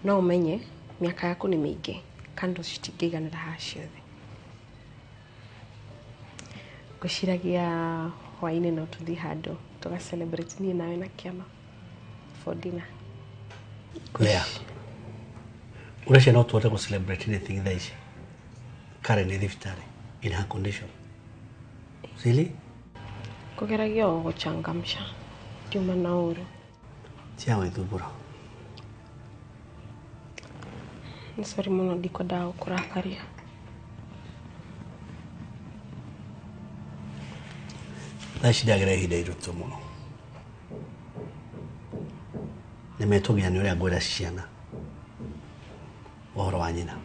No ũmenye mĩaka yaku nĩ mĩingĩ, candles citingĩiganĩra haha ciothe. Ngwĩciragia hwaĩ-inĩ no tũthiĩ handũ tũga celebrate niĩ nawe na kĩama for dinner. Where? Ũreciria no tũhote gũ celebrate anything thaa ici? Karen nĩ thibitarĩ in her condition. Really? Kũgeragia o gũchangamsha. Ndiuma na ũru. Tia gwĩthumbũra. Nĩ sorry mũno ndikwendaga gũkũrakaria. Thaa ici ndagera ihinda iritũ mũno. Nĩ metũgia nĩ ũrĩa ngwĩra ciana ũhoro wa nyina.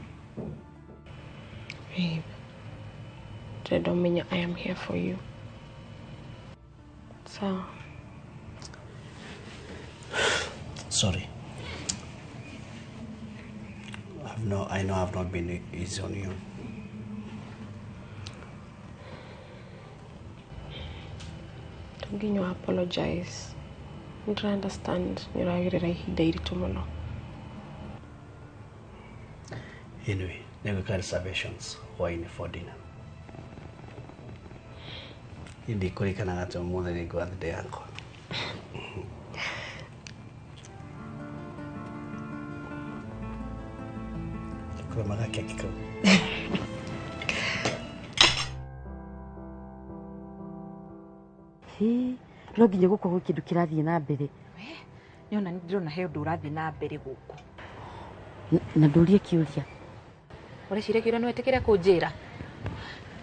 Babe, ndĩrenda ũmenye I am here for you. Sawa. Sorry. I know I've not been easy on you. To nginya apologize. Ndĩra understand nĩ ũragerera ihinda iritũ mũno. Anyway, nĩngwĩka reservations hwaĩ-inĩ for dinner. Niĩ ndikũririkanaga atĩ ũmũthĩ nĩ birthday yakwa. Kũrũmaga keki kau. No nginya gũkorwo gwĩ kĩndũ kĩrathiĩ na mbere. Nĩona ndĩrona he ũndũ ũrathiĩ na mbere gũkũ. Na ndũrie kĩũria. Ũreciria kĩũria no wĩtĩkĩre kũnjĩra?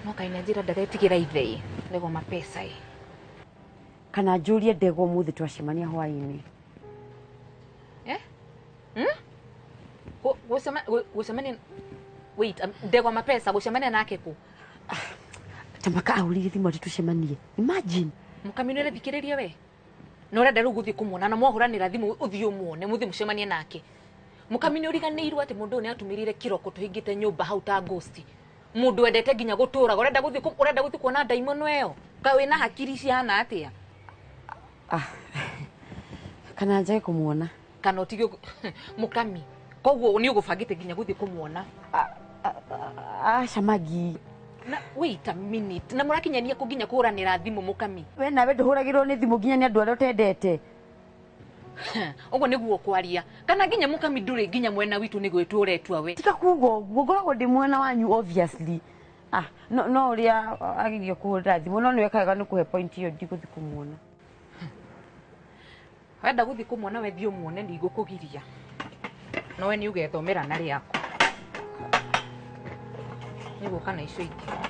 No kaĩ nĩanjĩra ndagetigĩra ithe ndegwa mapesa ĩ. Kana njũrie ndegwa ũmũthĩ twacemania hwaĩ-inĩ. Eh? Gũcemania wait, ndegwa mapesa gũcemania nake kũ? Tamaka ahũrire thimũ atĩ tũcemanie. Imagine. Mũkamĩ nĩ we. Na ũrenda rĩu gũthiĩ kũmuona na mwahũranĩra thimũ ũthiĩ ũmuone mũthiĩ mũcemanie nake. Mũkami nĩ ũriganĩirwo atĩ mũndũ ũyũ nĩ atũmĩrire kĩroko tũhingĩte nyũmba hau ta ghost. Mũndũ wendete nginya gũtũraga ũrenda gũthiĩ kuona ndaimono ĩyo. Kaĩ wĩna hakiri cihana atĩa? Kana njage kũmuona. Kana ũtige mũkami. Koguo nĩ ũgũbangĩte nginya gũthiĩ kũmuona. Aca Magi. Na wait a minute. Na mũrakinyania kũ nginya kũhũranĩra thimũ mũkami? We nawe ndũhũragĩrwo nĩ thimũ nginya nĩ andũ arĩa ũtendete. Ũguo nĩguo kwaria. Kana nginya mũkami ndũrĩ nginya mwena witũ nĩ gwĩtwo ũretua we. Tiga kuga ũguo, ngoragwo ndĩ mwena wanyu obviously. No ũrĩa ageria kũhũrĩra thimũ no nĩwe kaga nĩ kũhe point ĩyo ndigũthiĩ kũmuona. Wenda gũthiĩ kũmuona we thiĩ ũmuone ndigũkũgiria. No we nĩ ũgethomera na rĩaku. Nĩgũka na icio ingĩ.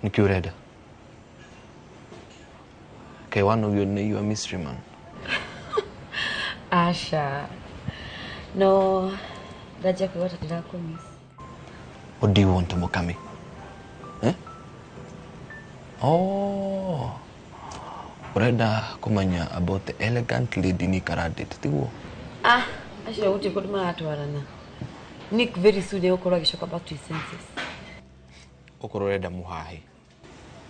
Nĩkĩ ũrenda? Kaĩ wanogio nĩ you a mystery man? Asha. No, ndanjia kũigua ta ndĩrakũmiss. What do you want, Mukami? Eh? Oh. Ũrenda kũmenya about the elegant lady Nick aradate, tiguo? Acio gũtirĩ kũndũ maratwarana. Nick very soon egũkorwo agĩcoka back to his senses. Okorwo ũrenda mũhahe.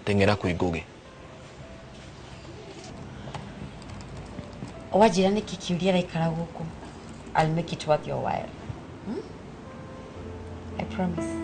Teng'era kwĩ Ngũgĩ. Wanjĩra nĩkĩ kĩũria araikara gũkũ. I'll make it worth your while. Hmm? I promise.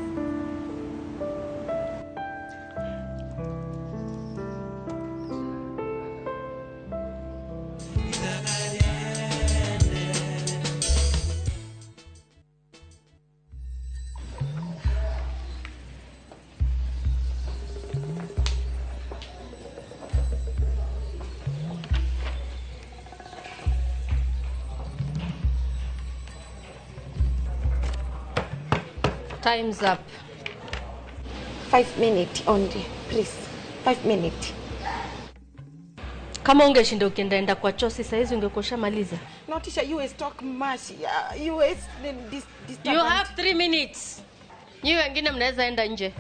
Time's up. 5 minutes only, please. 5 minutes. Kama ungeshinda ukiendaenda kwa chosi saizi ungekuwa ushamaliza. No, teacher, you is talk much. You is this You have 3 minutes. Nyi wengine mnaweza enda nje.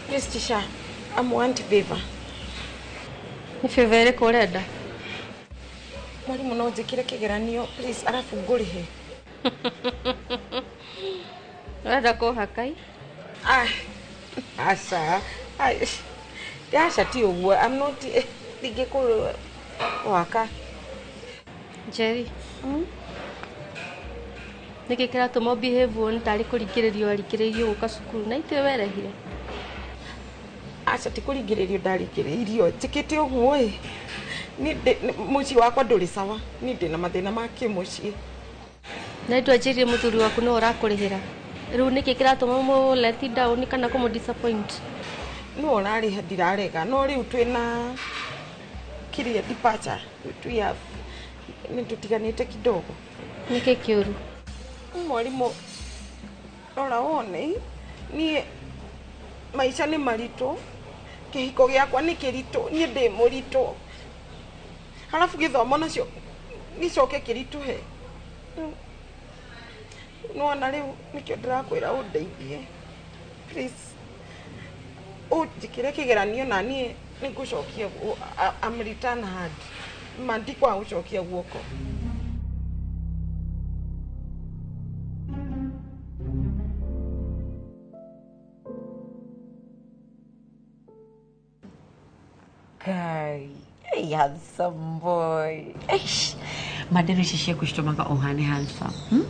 Please, teacher, I'm want favor. Ni favor ĩrĩkũ ũrenda? Mwalimu no njĩkĩre kĩgeranio, please, arabu ngũrĩhe. Ũrenda kũhakai? Ah, aca. Aca ti ũguo. I'm not ndingĩkũhaka. Njeri. Nĩkĩ kĩratũma behave ũũ nĩ tarĩ kũringĩrĩrio waringĩrĩirio gũka cukuru na ithuĩ werehire? Aca ti kũringĩrĩrio ndaringĩrĩirio njĩkĩte ũguo ĩ mũciĩ wakwa ndũrĩ sawa niĩ ndĩna mathĩna ma kĩmũciĩ na ndwanjĩrire mũthuri waku nĩwe ũrakũrĩhĩra rĩu nĩkĩ kĩratũma mũ let down kana kũmũ disappoint nĩwe ũrarĩha ndirarega no rĩu twĩna kĩrĩa departure we have nĩ tũtiganĩte kidogo nĩkĩ kĩũru mwarimũ rora wone niĩ maica nĩ maritũ kĩhiko gĩakwa nĩ kĩritũ niĩ ndĩ mũritũ halafu gĩthomo nacio gĩcoke kĩritũhe nĩwona rĩu nĩkĩo ndĩrakwĩra ũndeithie please ũnjĩkĩre kĩgeranio na niĩ nĩngũcokia I'm return hard ma ndikwaga gũcokia guoko. Guy, hey, handsome boy. Eish, madero ici ciaku citũmaga ũhane handsome. Hmm?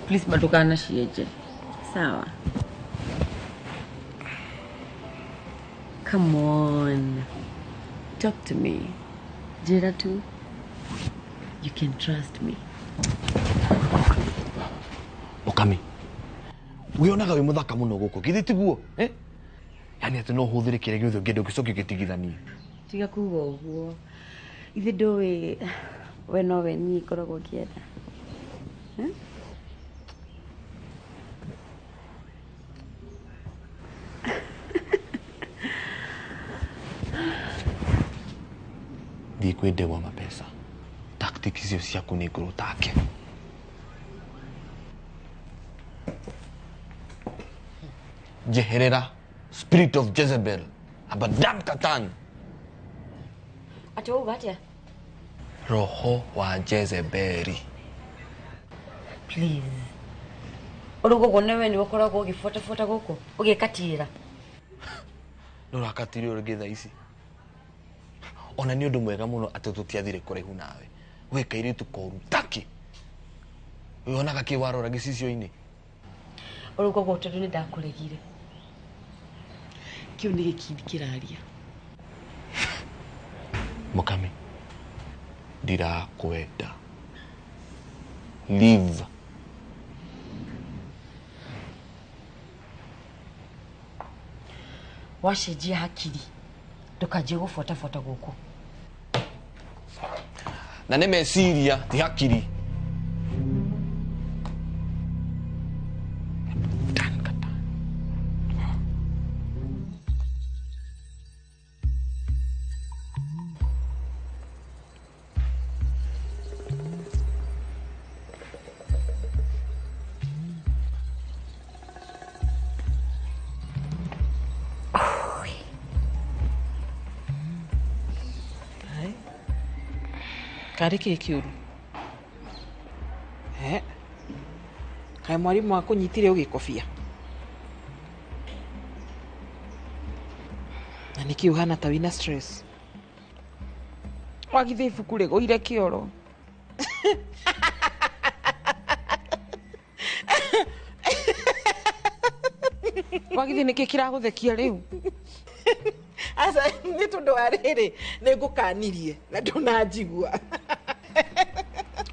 Please madukana cienje. Sawa. Come on. Talk to me. Njĩra tu. You can trust me. Mũkami. Wĩonaga wĩ mũthaka mũno gũkũ. Githĩ tiguo? Eh? Yani atĩ no ũhũthĩre kĩrĩa gĩothe ũngĩenda ũgĩcoke ũgĩtigithanie. Tiga kuga ũguo. Ithe ndũĩ we nowe niĩ ngoragwo ngĩenda. Thiĩ kwĩ ndegwa mapesa. Tactics icio ciaku nĩ ngũrũ take. Njeherera. Spirit of Jezebel, Abaddon Katan. Ati wauga atĩa? Roho wa Jezebeli. Please. Ũrĩ gũkũ nĩwe nĩwe ũkoragwo ũgĩbuatabuata gũkũ ũgĩkatirĩra. Nĩ ũrakatirĩrwo rĩngĩ thaa ici. Ona nĩ ũndũ mwega mũno atĩ tũtiathire kũraihu nawe. We kairĩtu koru taki. Wĩonaga kĩ warora gĩcicio-inĩ? Ũrĩ gũkũ tondũ nĩ ndakũregire. Kĩu nĩ gĩkindi kĩraria. Mũkami, ndirakwenda. Leave. Wacenjia hakiri ndũkanjie gũbuatabuata gũkũ. Na nĩ meciria ti hakiri. Karĩ kĩ kĩũru? Eh. Kaĩ mwarimũ akũnyitire ũgĩkobia? Na nĩkĩ ũhana ta wĩna stress? Wagithĩ ibuku rĩgũire kĩoro. Wagithĩ nĩkĩ kĩragũthekia rĩu? Aca nĩ tondũ wa rĩrĩ nĩ ngũkanirie na ndũnanjigua.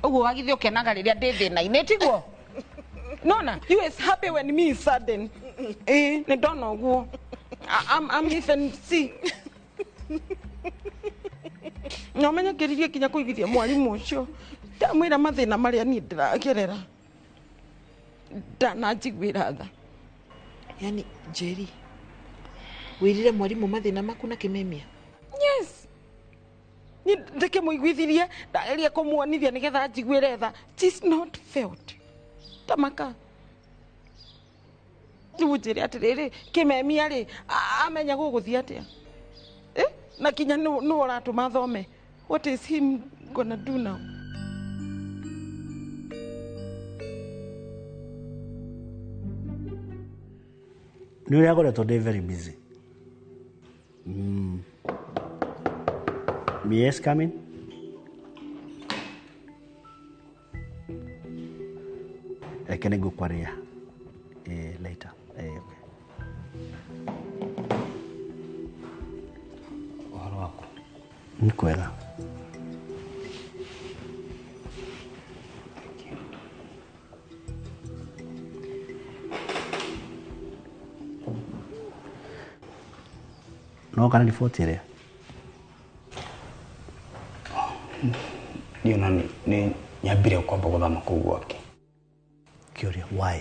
Ũguo wagithĩ ũkenaga rĩrĩa ndĩ thĩna-inĩ tiguo? Nona, you is happy when me is sudden. Eh, nĩ ndona ũguo. I'm even see. Na ũmenye ngĩririe nginya kũigithia mwarimũ ũcio. Ndamwĩra mathĩna marĩa niĩ ndĩragerera. Ndananjiguĩra tha. Yani Njeri, wĩrire mwarimũ mathĩna maku na kĩmemia? Yes. Niĩ ndĩkĩmũiguithirie, ndageria kũmuonithia nĩgetha anjiguĩre tha. She's not felt. Tamaka. Rĩu njĩre atĩrĩrĩ, kĩmemia rĩ, amenya gũgũthiĩ atĩa? Eh? Na kinya nĩ ũratũma thome. What is him gonna do now? Nĩ ũrĩa ngoretwo ndĩ very busy. Yes, come in. Reke nĩ ngũkwarĩria later. Okay. Ũhoro waku? Nĩ kwega. No kana riboti ĩrĩa? Niĩ ona nĩ nyambire kwamba gũthama kũu gwake. Kĩũria, why?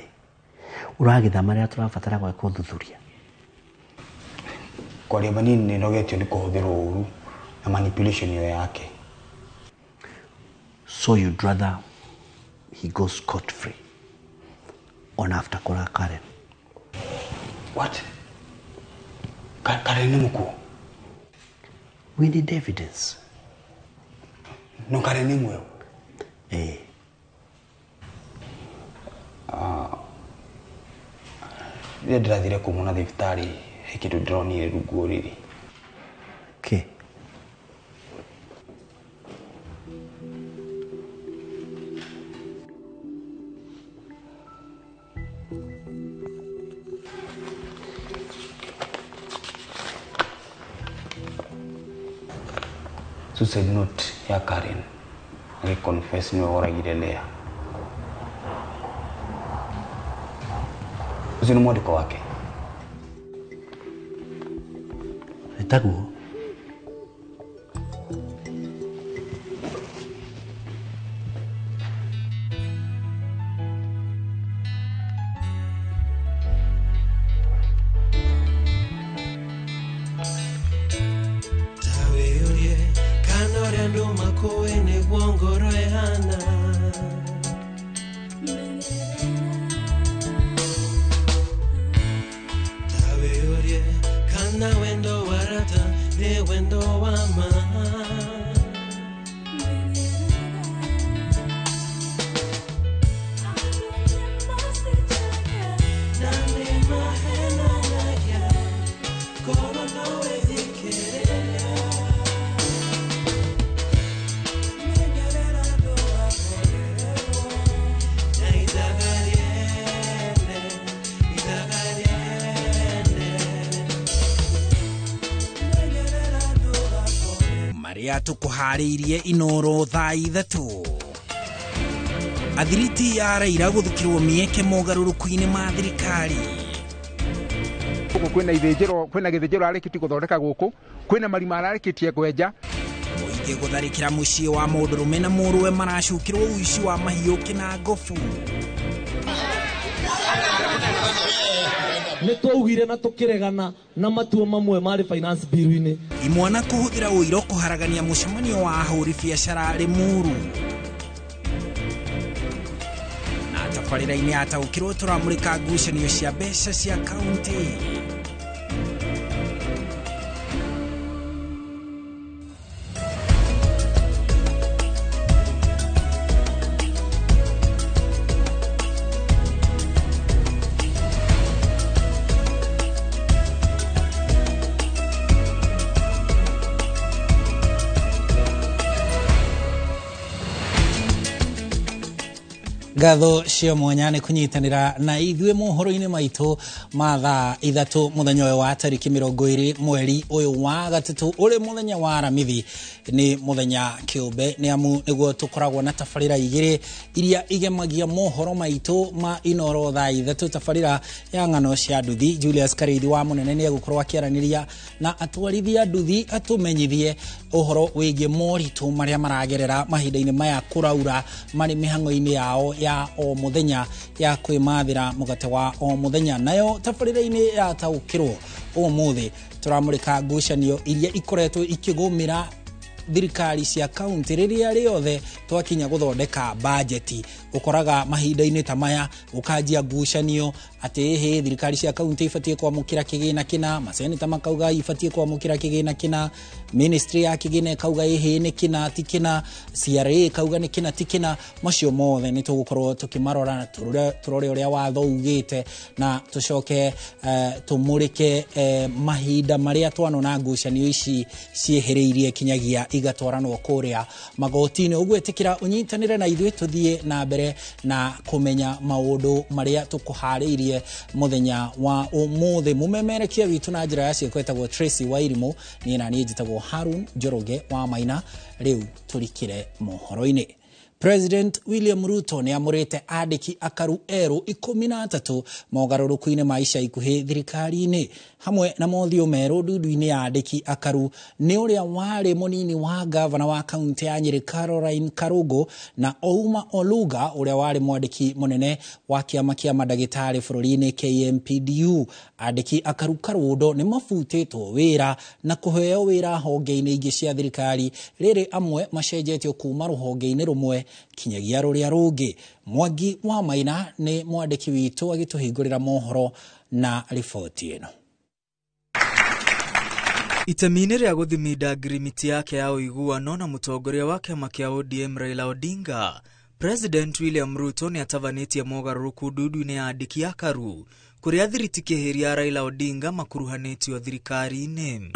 Ũragĩthama rĩrĩa tũrabatara gwĩka ũthuthuria. Kwaria manini nĩ nogetio nĩ kũhũthĩrwo ũru na manipulation ĩyo yake. So you'd rather he goes scot free on after kũra Karen? What? Karen nĩ mũkuũ? We need evidence. No Karen nĩ muoyo? Eh. Rĩrĩa ndĩrathire kũmuona thibitarĩ he kĩndũ ndĩronire rungu rũrĩrĩ. Kĩ? Suicide note ya Karen agĩconfess nĩwe woragire Leah. Ũcio nĩ mwandĩko wake. Ĩtaguo. Tawĩũrie kana ũrĩa andũ makũĩ nĩguo ngoro ĩhana. Tawĩũrie kana wendo wa rata nĩ wendo wa ma. Na nĩ mahenanagia korwo no wĩthikĩrĩria. Marĩa tũkũharĩirie Inoro thaa 3. Athiriti ya Raila gũthukĩrwo mĩeke mogarũrũku-inĩ ma thirikari. Gũkũ kwĩna ithĩnjĩro, kwĩna gĩthĩnjĩro arĩkĩtie gũthondeka gũkũ, kwĩna marima ararĩkĩtie kwenja. Mũingĩ gũtharĩkĩra mũciĩ wa mũndũrũme na mũrũwe maracukĩrwo ũici wa mahiũ Kĩnangobu. Nĩ twaugire na tũkĩregana na matua mamwe marĩ finance bill-inĩ. Imwana kũhũthĩra ũiro kũharagania mũcemanio wa ahũri biacara Limuru. Na tabarĩra-inĩ ataũkĩrwo tũramũrĩka ngucanio cia mbeca cia kaunti. Ngatho cia mwanya nĩ kũnyitanĩra na ithuĩ mohoro-inĩ maitũ ma thaa 3 mũthenya ũyũ wa tarĩki 20 mweri ũyũ wa gatatũ ũrĩ mũthenya wa Aramithi. Nĩ mũthenya kĩũmbe nĩ amu nĩguo tũkoragwo na tabarĩra igĩrĩ iria igemagia mohoro maitũ ma Inoro thaa 3, tabarĩra ya ng'ano cia nduthi. Julius Karithi wa mũnene nĩ egũkorwo akĩaranĩria na atwarithia nduthi atũmenyithie ũhoro wĩgiĩ moritũ marĩa maragerera mahinda-inĩ maya kũraura marĩ mĩhang'o-inĩ yao ya o mũthenya ya kwĩmathĩra mũgate wa o mũthenya. Nayo tabarĩra-inĩ ya taũkĩrwo ũmũthĩ tũramũrĩka ngucanio iria ikoretwo ikĩgũmĩra thirikari cia kaunti rĩrĩa rĩothe twakinya gũthondeka bajeti. Ũkoraga mahinda-inĩ ta maya gũkanjia ngucanio atĩ ĩhĩ thirikari cia kaunti ibatiĩ kwamũkĩra kĩgĩna kĩna, maseneta makauga ibatiĩ kwamũkĩra kĩgĩna kĩna, ministry ya kĩgĩna ĩkauga ĩhĩ nĩ kĩna ti kĩna, CRA ĩkauga nĩ kĩna ti kĩna. Macio mothe nĩ tũgũkorwo tũkĩmarora na tũrore ũrĩa watho ugĩte na tũcoke tũmũrĩke mahinda marĩa twanona ngucanio ici ciĩhĩrĩirie kinyagia igatwaranwo kũrĩa magoti-inĩ. Ũguo ĩtĩkĩra ũnyitanĩre na ithuĩ tũthiĩ na mbere na kũmenya maũndũ marĩa tũkũharĩirie mũthenya wa ũmũthĩ. Mũmemerekia witũ na njĩra ya ciĩko etagwo Tracy Wairimu, niĩ na niĩ njĩtagwo Harun Njoroge wa Maina. Rĩu tũrikĩre mohoro-inĩ. President William Ruto nĩ amũrĩte andĩki akaru erũ 13 mogarũrũku-inĩ ma ica ikuhĩ thirikari-inĩ, hamwe na mothiũ merũ ndundu-inĩ ya andĩki akaru nĩ ũrĩa warĩ mũnini wa gavana wa kaunti ya Nyĩrĩ Caroline Karũngũ na Ouma Oluga ũrĩa warĩ mwandĩki mũnene wa kĩama kĩa mandagĩtarĩ bũrũri-inĩ KMPDU. Andĩki akaru Karũndo nĩ mabutĩtwo wĩra na kũheo wĩra honge-inĩ ingĩ cia thirikari, rĩrĩ amwe macenjetio kuma rũhonge-inĩ rũmwe kinyagia rũrĩa rũngĩ. Mwangi wa Maina nĩ mwandĩki witũ agĩtũhingũrĩra mohoro na riboti ĩno. Itemi-inĩ rĩa gũthiminda ngirimiti yake ya ũiguano na mũtongoria wa kĩama kĩa ODM Raila Odinga, President William Ruto nĩ atavanĩtie mogarũrũku ndundu-inĩ ya andĩki akaru kũrĩa thiriti kĩhĩria Raila Odinga makuruhanĩtio thirikari-inĩ.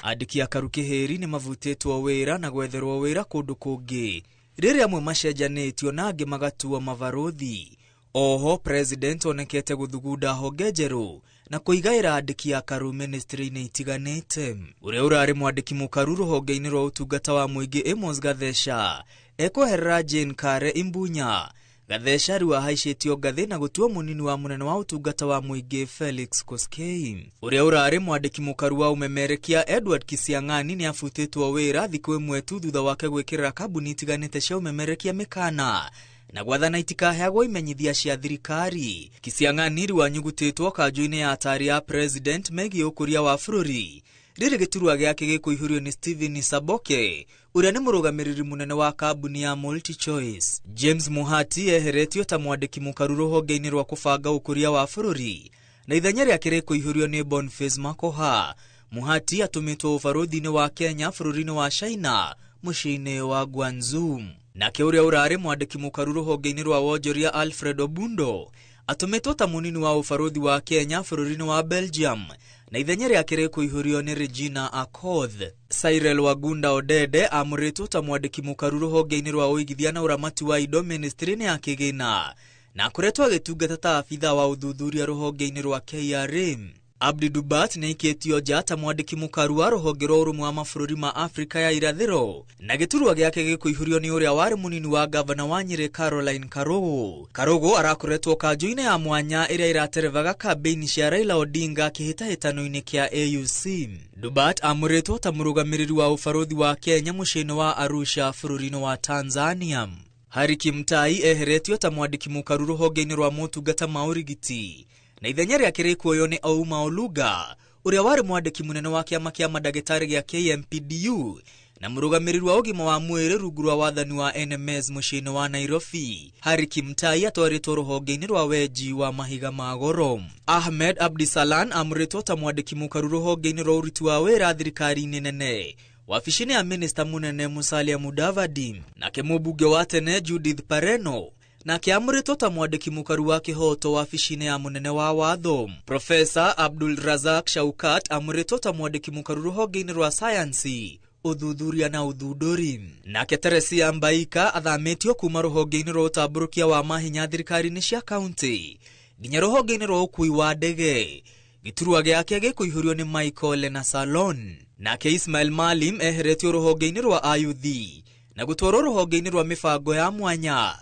Andĩki akaru kĩhĩri nĩ mavutĩtwo wĩra na gwetherwo wĩra kũndũ kũngĩ, rĩrĩa amwe macenjanĩtio na angĩ magatuo mabarũthi. Oho President onekete gũthugunda honge njerũ na kũigaĩra andĩki akaru ministry-inĩ itiganĩte. Ũrĩa ũrarĩ mwandĩki mũkaru rũhonge-inĩ rwa ũtungata wa mũingĩ Amos Gatheca ekweherera Jane Kare Imbunya. Gatheca rĩu ahaicĩtio ngathĩ na gũtuo mũnini wa mũnene wa ũtungata wa mũingĩ Felix Koskei. Ũrĩa ũrarĩ mwandĩki mũkaru wa ũmemerekia Edward Kisiang'ani nĩ abutĩtwo wĩra thikũ ĩmwe tu thutha wake gwĩkĩrĩra kambuni itiganĩte cia ũmemerekia mĩkana na gwathana itikaheagwo imenyithia cia thirikari. Kisiang'ani rĩu anyugutĩtwo kanjũ-inĩ ya atari ya President megiĩ ũkũria wa bũrũri, rĩrĩ gĩturwa gĩake gĩkũihũrio nĩ Stephen Saboke ũrĩa nĩ mũrũgamĩrĩri mũnene wa kambuni ya MultiChoice. James Muhati eheretio ta mwandĩki mũkaru rũhonge-inĩ rwa kũbanga ũkũria wa bũrũri na ithenya rĩake rĩkũihũrio nĩ Boniface Makoha. Muhati atũmĩtwo ũbarũthi-inĩ wa Kenya bũrũri-inĩ wa China mũciĩ-inĩ wa Guangzhou. Nake ũrĩa ũrarĩ mwandĩki mũkaru rũhonge-inĩ rwa wonjoria Alfred Obundo atũmĩtwo ta mũnini wa ũbarũthi wa Kenya bũrũri-inĩ wa Belgium na ithenya rĩake rĩkũihũrio nĩ Regina Akoth. Cyril Wagunda Odede amũrĩtwo ta mwandĩki mũkaru rũhonge-inĩ rwa ũigithia na ũramati wa indo ministry-inĩ ya kĩgĩna na akoretwo agĩtungata ta abitha wa ũthuthuria rũhonge-inĩ rwa KRA. Abdi Dubat nĩ aikĩtio nja ta mwandĩki mũkaru wa rũhonge rwa ũrũmwe wa mabũrũri ma Afrika ya irathĩro na gĩturwa gĩake gĩkũihũrio nĩ ũrĩa warĩ mũnini wa gavana wa Nyĩrĩ Caroline Karũgũ. Karũgũ arakoretwo kanjũ-inĩ ya mwanya ĩrĩa ĩraterebaga kambĩini cia Raila Odinga kĩhĩtahĩtano-inĩ kĩa AUC. Dubat amũrĩtwo ta mũrũgamĩrĩri wa ũbarũthi wa Kenya mũciĩ-inĩ wa Arusha bũrũri-inĩ wa Tanzania. Harry Kimtai eheretio ta mwandĩki mũkaru rũhonge-inĩ rwa motungata ma ũrigiti na ithenya rĩake rĩkuoywo nĩ Ouma Oluga ũrĩa warĩ mwandĩki mũnene wa kĩama kĩa mandagĩtarĩ gĩa KMPDU na mũrũgamĩrĩri wa ũgima wa mwĩrĩ rungu rwa wathani wa NMS mũciĩ-inĩ wa Nairobi. Harry Kimtai atwarĩtwo rũhonge-inĩ rwa wenji wa mahiga ma goro. Ahmed Abdisalan amũrĩtwo ta mwandĩki mũkaru rũhonge-inĩ rwa ũruti wa wĩra thirikari-inĩ nene wabici-inĩ ya minista mũnene Musalia Mudavadi. Nake mũmbunge wa tene Judith Pareno nake amũrĩtwo ta mwandĩki mũkaru wa kĩhoto wabici-inĩ ya mũnene wa watho. Profesa Abdul Razak Shaukat amũrĩtwo ta mwandĩki mũkaru rũhonge-inĩ rwa sayansi, Ũthuthuria na Ũthundũri. Nake Teresia Mbaika athamĩtio kuma rũhonge-inĩ rwa ũtambũrũkia wa mahinya thirikari-inĩ cia kaunti nginya rũhonge-inĩ rwa ũkui wa ndege. Gĩturwa gĩake gĩkũihũrio nĩ Michael Lenasalon. Nake Ismail Malim eheretio rũhonge-inĩ rwa ayuthi na gũtwarwo rũhonge-inĩ rwa mĩbango ya mwanya.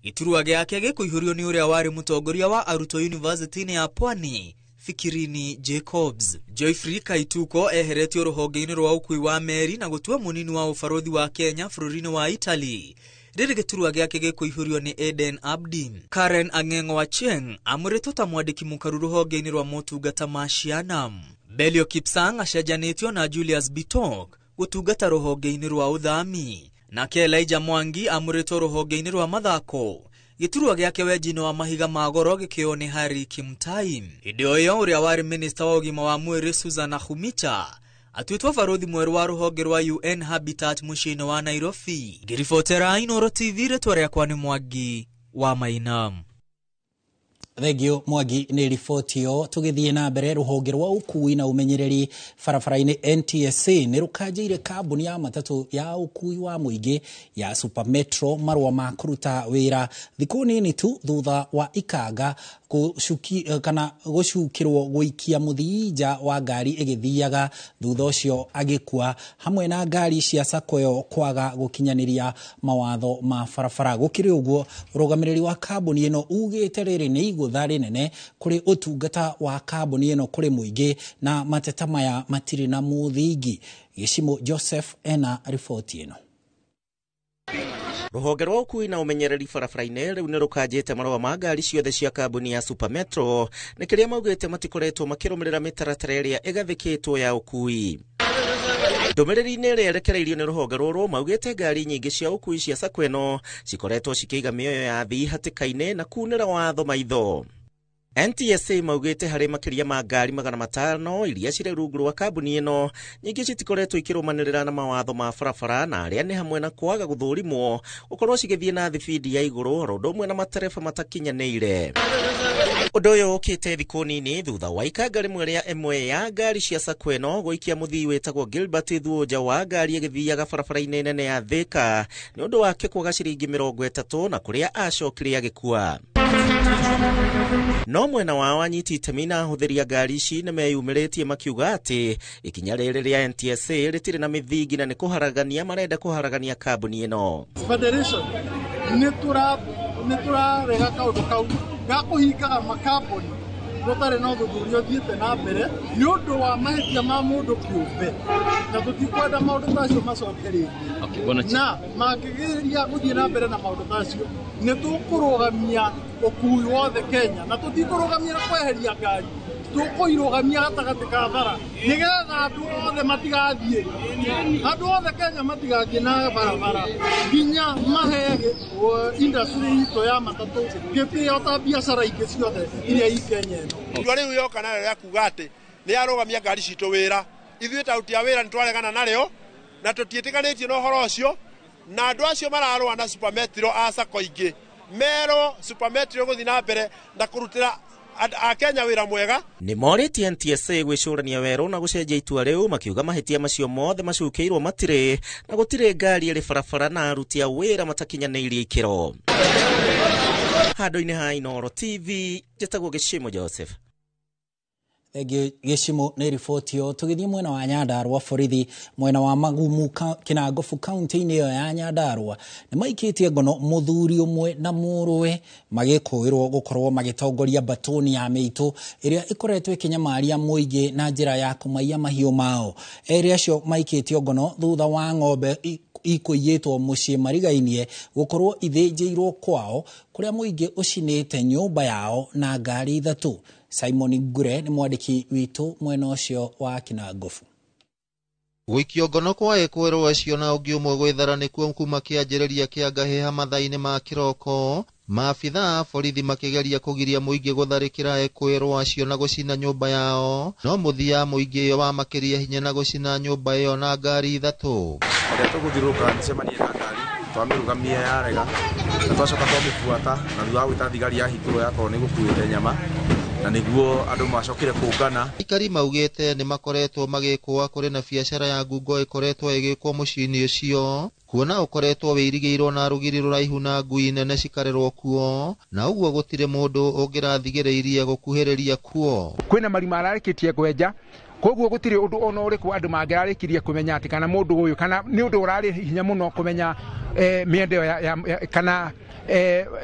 Gĩturwa gĩake gĩkũihũrio nĩ ũrĩa warĩ mũtongoria wa arutwo yunivasĩtĩ-inĩ ya Pwani, Fikirini Jacobs. Joyfrey Kaituko eheretio rũhonge-inĩ rwa ũkui wa meri na gũtua mũnini wa ũbarũthi wa Kenya bũrũri-inĩ wa Italy. Rĩrĩ gĩturwa gĩake gĩkũihũrio nĩ Eden Abdi. Karen Ang'eng'o Achieng amũrĩtwo ta mwandĩki mũkaru rũhonge-inĩ rwa motungata ma ciana. Belio Kipsang acenjanĩtio na Julius Bitok gũtungata rũhonge-inĩ rwa ũthami. Nake Elijah Mwangi amũrĩtwo rũhonge-inĩ rwa mathako. Gĩturwa gĩake wenji-inĩ wa mahiga ma goro gĩkĩoywo nĩ Harry Kimtai. Hĩndĩ o ĩyo ũrĩa warĩ minista wa ũgima wa mwĩrĩ Susan Nakhumicha atuĩtwo barũthi mwerũ wa rũhonge rwa UN Habitat mũciĩ-inĩ wa Nairobi. Ngĩribotera Inooro TV, rĩtwa rĩakwa nĩ Mwangi wa Maina. Thengio Mwangi nĩ riboti ĩyo. Tũgĩthiĩ na mbere, rũhonge rwa ũkui na ũmenyereri barabara-inĩ NTSA nĩ rũkanjĩire kambuni ya matatũ ya ũkui wa mũingĩ ya Super Metro marũa ma kũruta wĩra thikũ nini tu thutha wa ikanga kana gũcukĩrwo gũikia mũthii nja wa ngari ĩgĩthiaga thutha ũcio agĩkua, hamwe na ngari cia sacco ĩyo kwaga gũkinyanĩria mawatho ma barabara. Gũkĩrĩ ũguo, ũrũgamĩrĩri wa kambuni ĩno ugĩte rĩrĩ nĩ igũtha rĩnene kũrĩ ũtungata wa kambuni ĩno kũrĩ mũingĩ na mateta maya matirĩ na mũthingi. Gĩcimo Joseph ena riboti ĩno. Rũhonge rwa ũkui na ũmenyereri barabara-inĩ rĩu nĩ rũkanjĩte marũa ma ngari ciothe cia kambuni ya Super Metro nĩ kĩrĩa maugĩte matikoretwo makĩrũmĩrĩra mĩtaratara ĩrĩa ĩgathĩkĩtwo ya ũkui. Ndũmĩrĩri-inĩ ĩrĩa ĩrekereirio nĩ rũhonge rũrũ maugĩte ngari nyingĩ cia ũkui cia sacco ĩno cikoretwo cikĩiga mĩoyo ya athii hatĩka-inĩ na kunĩra watho maitho. NTSA maugĩte harĩ makĩria ma ngari 500 iria cirĩ rungu rwa kambuni ĩno nyingĩ citikoretwo ikĩrũmanĩrĩra na mawatho ma barabara na arĩa nĩ hamwe na kwaga gũthũrimwo, gũkorwo cigĩthiĩ na thibindi ya igũrũ oro ũndũ ũmwe na matereba matakinyanĩire. Ũndũ ũyũ ũkĩte thikũ nini thutha wa ikanga rĩmwe rĩa ĩmwe ya ngari cia sacco ĩno gũikia mũthii wĩtagwo Gilbert Thuo wa ngari ĩgĩthiaga barabara-inĩ nene ya Thika nĩ ũndũ wake kwaga ciringi 30 na kũrĩa acokire agĩkua. No mwena wao anyiti itemi na ahũthĩri a ngari ici nĩ meyumĩrĩtie makiuga atĩ ikinya rĩrĩ rĩa NTSA rĩtirĩ na mĩthingi na nĩ kũharagania marenda kũharagania kambuni ĩno. Federation nĩ tũrarega kaũndũ kau ga kũhingaga makambuni gũtarĩ na ũthuthuria ũthiĩte na mbere nĩ ũndũ wa mahĩtia ma mũndũ kĩũmbe, na tũtikwenda maũndũ ta acio macoke rĩngĩ, na mangĩgeria gũthiĩ na mbere na maũndũ ta acio nĩ tũkũrũgamia ũkui wothe Kenya, na tũtikũrũgamia na kweheria ngari, tũkũirũgamia gatagatĩ ka bara nĩgetha andũ othe matigathiĩ, andũ othe Kenya matigathiĩ na barabara nginya mahe industry itũ ya matatũ gĩtĩo ta biacara ingĩ ciothe iria i Kenya ĩno. Itua rĩu yoka narĩo rĩa kuga atĩ nĩ yarũgamia ngari citũ wĩra, ithuĩ ta aruti a wĩra nĩ twaregana narĩo na tũtiĩtĩkanĩtie na ũhoro ũcio, na andũ acio mararũa na Super Metro a sacco ingĩ merwo Super Metro gũthiĩ na mbere na kũrutĩra Akenya wĩra mwega. Nĩ morĩtie NTSA gwĩcũrania werũ na gũcenjia itua rĩu, makiuga mahĩtia macio mothe macukĩirwo matirĩ na gũtirĩ ngari ĩrĩ barabara na aruti a wĩra matakinyanĩirie ikĩro. Handũ-inĩ ha Inooro TV, njĩtagwo Gĩcimo Joseph. Thengio Gĩcimo nĩ riboti ĩyo. Tũgĩthiĩ mwena wa Nyandarua, borithi mwena wa Magumu Kinangofu kaunti-inĩ ĩyo ya Nyandarua nĩ maikĩtie ngono mũthuri ũmwe na mũrũwe magĩkũĩrwo gũkorwo magĩtongoria mbatũni ya mĩitũ ĩrĩa ĩkoretwo ĩkĩnyamaria mũingĩ na njĩra ya kũmaiya mahiũ mao. Erĩ acio maikĩtio ngono thutha wa ng'ombe ikũiyĩtwo mũciĩ marigainie gũkorwo ithĩnjĩirwo kwao kũrĩa mũingĩ ũcinĩte nyũmba yao na ngari ithatũ. Simon Ngure nĩ mwandĩki witũ mwena ũcio wa Kinangofu. Gũikio ngono kwa ekũĩrwo acio na ũngĩ ũmwe gwĩthara nĩkuo kuma kĩanjĩrĩria kĩa ngahĩha mathaa-inĩ ma kĩroko. Maabithaa a borithi makĩgeria kũgiria mũingĩ gũtharĩkĩra ekũĩrwo acio na gũcina nyũmba yao, no mũthia mũingĩ ũyũ wamakĩria hinya na gũcina nyũmba ĩyo na ngari ithatũ. Rĩrĩa tũgũthiũrũrũka mĩcemanio na ngari twamĩrũgamia yarega na twacoka twamĩbuata, na thutha wa gwĩta thigari yahingũrwo yakorwo nĩ gũkuĩte nyama, Na nĩguo andũ macokire kũngana. Aikari maugĩte nĩ makoretwo magĩkũa kũrĩ na biacara ya ngungo ĩkoretwo ĩgĩkwo mũciĩ-inĩ ũcio, kuona ũkoretwo wĩirigĩirwo na rũgiri rũraihu na ngui nene cikarerwo kuo, na ũguo gũtirĩ mũndũ ũngĩrathigĩrĩirie gũkuhĩrĩria kuo. Kwĩna marima ararĩkĩtie kwenja, koguo gũtirĩ ũndũ ona ũrĩkũ andũ mangĩrarĩkirie kũmenya atĩ kana mũndũ ũyũ kana nĩ ũndũ ũrarĩ hinya mũno kũmenya mĩendo ya kana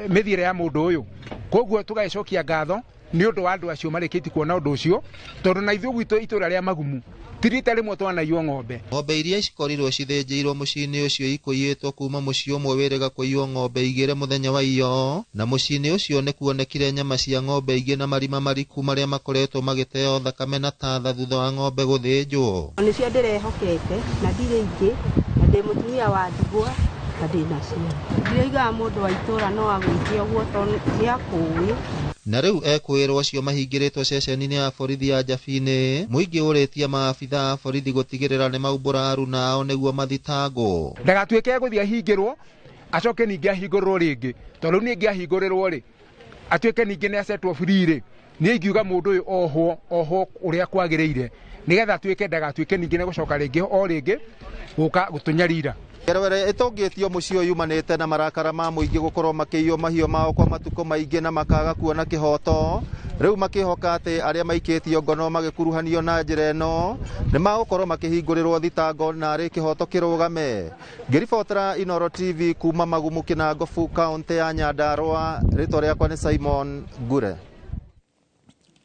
mĩthiĩre ya mũndũ ũyũ. Koguo tũgagĩcokia ngatho nĩ ũndũ wa andũ acio marĩkĩtie kuona ũndũ ũcio, tondũ na ithuĩ gwitũ itũra rĩa Magumu ti rita rĩmwe twanaiywo ng'ombe. Ng'ombe iria cikorirwo cithĩnjĩirwo mũciĩ-inĩ ũcio ikũiyĩtwo kuma mũciĩ ũmwe wĩrĩga kũiywo ng'ombe igĩrĩ mũthenya wa iyo, na mũciĩ-inĩ ũcio nĩ kuonekire nyama cia ng'ombe ingĩ na marima mariku marĩa makoretwo magĩteo thakame na tatha thutha wa ng'ombe gũthĩnjwo. Nĩcio ndĩrehokete na ndirĩ ingĩ, na ndĩ mũtumia wa ndigwa na ndĩ nacio. Ndiraugaga mũndũ wa itũra no agwĩke ũguo tondũ nĩakũĩ. Na rĩu ekwĩrwo acio mahingĩrĩtwo ceceni-inĩ ya borithi ya Njabini, mũingĩ ũrĩtie maabitha a borithi gũtigĩrĩra nĩ maumbũra aruna ao nĩguo mathitangwo. Ndagatuĩke gũthiĩ ahingĩrwo acoke ningĩ ahingũrĩrwo rĩngĩ, tondũ rĩu ningĩ ahingũrĩrwo rĩ atuĩke ningĩ nĩ acetwo free rĩ, niĩ ingiuga mũndũ ũyũ ohwo ohwo ũrĩa kwagĩrĩire nĩgetha atuĩke ndagatuĩke ningĩ nĩ gũcoka rĩngĩ o rĩngĩ gũka gũtũnyarira. Ngero ĩrĩa ĩtũngĩtio mũciĩ ũyũ yumanĩte na marakara ma mũingĩ gũkorwo makĩiywo mahiũ mao kwa matukũ maingĩ na makaga kuona kĩhoto, rĩu makĩhoka atĩ arĩa maikĩtio ngono magĩkuruhanio na njĩra ĩno nĩ magũkorwo makĩhingũrĩrwo thitango na arĩ kĩhoto kĩrũgame. Ngĩribotera Inooro TV kuma Magumu Kĩnangobu, kaũntĩ ya Nyandarũa, rĩtwa rĩakwa nĩ Simon Ngure.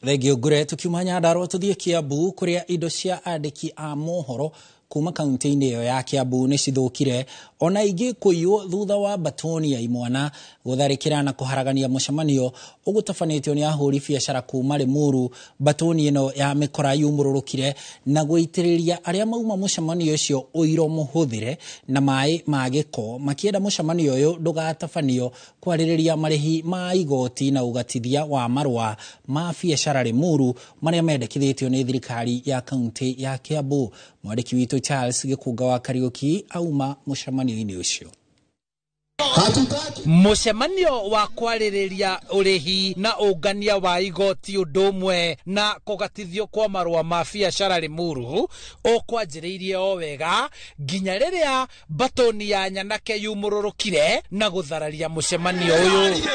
Thengio Ngure. Tukiuma Nyandarũa tũthiĩ Kiambu kũrĩa indo cia andĩki a mohoro kuma kaunti-inĩ ĩyo ya Kiambu nĩ cithũkire ona ingĩ kũiywo thutha wa batoni ya imwana gũtharĩkĩra na kũharagania mũcemanio ũgũtabanĩtio nĩ ahũri biacara kuma Limuru. Batoni ĩno ya mĩkora yumũrũrũkire na gũitĩrĩria arĩa mauma mũcemanio ũcio ũiro mũhũthĩre na maĩ ma gĩko, makĩenda mũcemanio ũyũ ndũgatabanio kwarĩrĩria marĩhi ma igoti na ũgatithia wa marũa ma biacara Limuru marĩa mendekithĩtio nĩ thirikari ya kaunti ya Kiambu. Mwandĩki witũ Charles Gĩkũnga wa Kariũki auma mũcemanio-inĩ ũcio. Mũcemanio wa kwarĩrĩria ũrĩhi na ũngania wa igoti ũndũ ũmwe na kũgatithio kwa marũa ma biacara Limuru ũkwanjĩrĩirie o wega nginya rĩrĩa batoni ya nyanake yumũrũrũkire na gũthararia mũcemanio ũyũ.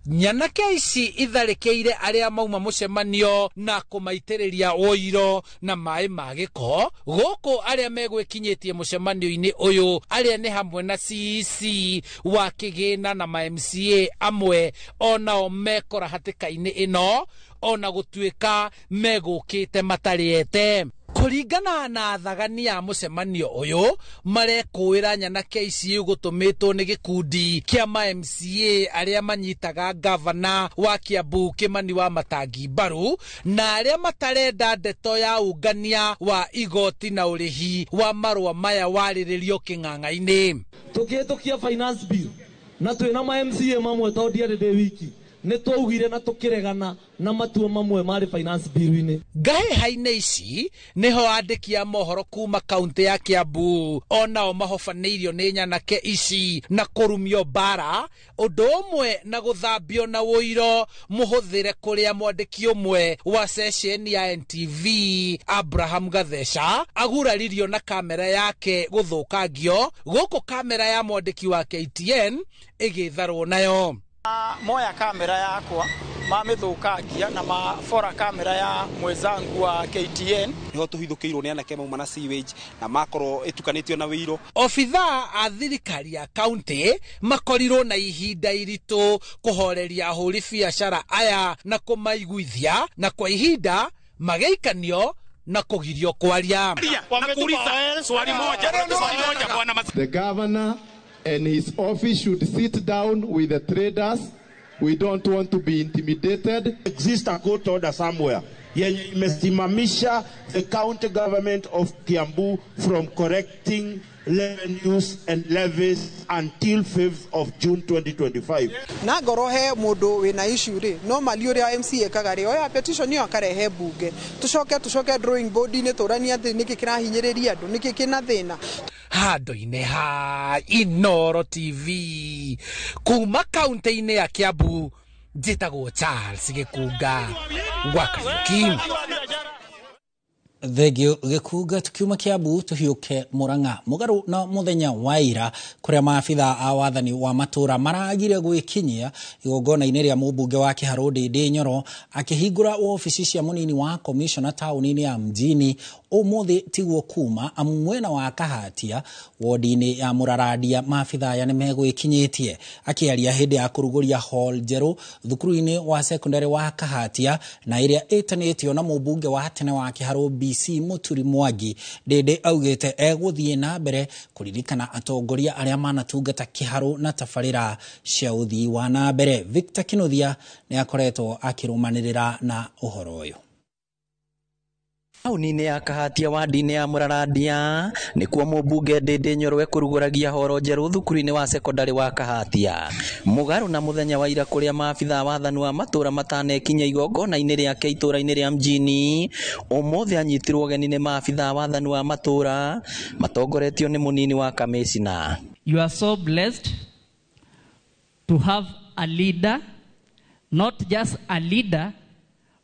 Nyanake ici itharĩkĩire arĩa mauma mũcemanio na kũmaitĩrĩria ũiro na maĩ ma gĩko, gũkũ arĩa megwĩkinyĩtie mũcemanio-inĩ ũyũ arĩa nĩ hamwe na CEC wa Kĩgĩna na ma MCA amwe onao mekora hatĩka-inĩ ĩno ona gũtuĩka megũkĩte matarĩete. Kũringana na thagani ya mũcemanio ũyũ marekũĩra nyanake ici gũtũmĩtwo nĩ gĩkundi kĩa ma MCA arĩa manyitaga gavana wa Kiambu Kĩmani wa Matangi mbaru na arĩa matarenda ndeto ya ũngania wa igoti na ũrĩhi wa marũa maya warĩrĩrio kĩng'ang'a-inĩ. Tũkĩhĩtũkia finance bill na twĩna ma MCA mamwe tondũ ndiarĩ ndĩ wiki nĩ twaugire na tũkĩregana na matua mamwe marĩ finance bill-inĩ. Ngahĩha-inĩ ici nĩho andĩki a mohoro kuma kaunti ya Kiambu onao mahobanĩirio nĩ nyanake ici na kũrumio mbara ũndũ ũmwe na gũthambio na ũiro mũhũthĩre kũrĩa mwandĩki ũmwe wa ceceni ya NTV Abraham Gatheca aguraririo na kamera yake gũthũkangio, gũkũ kamera ya mwandĩki wa KTN ĩgĩtharwo nayo. Moya kamera yakwa mamĩthũkangia na mabora kamera ya mwenzangu wa KTN. Niho tũhithũkĩirwo nĩ anake mauma na sewage na makorwo ĩtukanĩtio na wĩiro. Obithaa a thirikari ya kaunti makorirwo na ihinda iritũ kũhoreria ahũri biacara aya na kũmaiguithia, na kwa ihinda magĩikanio na kũgirio kwaria. The governor and his office should sit down with the traders. We don't want to be intimidated. Exists a court order somewhere yenye imesimamisha the county government of Kiambu from correcting revenues and levies until 5th of June 2025. Na ngoro he mundu wina issue ri normally uria MCA ekaga ri oya petition yo akarehe bunge tucoke drawing board ini turania ati niki kirahinyiriria andu niki kina thina. Handũ-inĩ ha Inooro TV kuma kaunti-inĩ ya Kiambu, Njĩtagwo Charles Gĩkunga gwa Kariũki. Thengio Gĩkunga. Tukiuma Kiambu tũhiũke Murang'a mũgarũ na mũthenya wa ira kũrĩa maabitha a wathani wa matũra maragire gwĩkinyia igongona-inĩ rĩa mũmbunge wa Kĩharũ Ndĩndĩ Nyoro akĩhingũra wabici cia mũnini wa komishona taũni-inĩ ya Mjini. Ũmũthĩ tiguo kuma amu mwena wa Kahatia wodi-inĩ ya Mũrarandia maabitha aya nĩmegwĩkinyĩtie. Akĩaria hĩndĩ ya kũrugũria hall njerũ thukuru-inĩ wa sekondari wa Kahatia na ĩrĩa ĩtanĩtio na mũmbunge wa tene wa Kĩharũ BC Mũturi Mwangi, Ndĩndĩ augĩte egũthiĩ na mbere kũririkana atongoria arĩa manatungata Kĩharũ na tabarĩra cia ũthii wa na mbere. Victor Kinuthia nĩ akoretwo akĩrũmanĩrĩra na ũhoro ũyũ. Taũni-inĩ ya Kahatia wadi-inĩ ya Mũrarandia nĩkuo mũmbunge Ndĩndĩ Nyoro ekũrugũragia horo njerũ thukuru-inĩ wa sekondari wa Kahatia. Mũgarũ na mũthenya wa ira kũrĩa maabitha wathani wa matũra matanekinya igongona-inĩ rĩake itũra-inĩ rĩa Mjini, ũmũthĩ anyitirwo ũgeni nĩ maabitha wathani wa matũra matongoretio nĩ mũnini wa kamĩcina. You are so blessed to have a leader, not just a leader,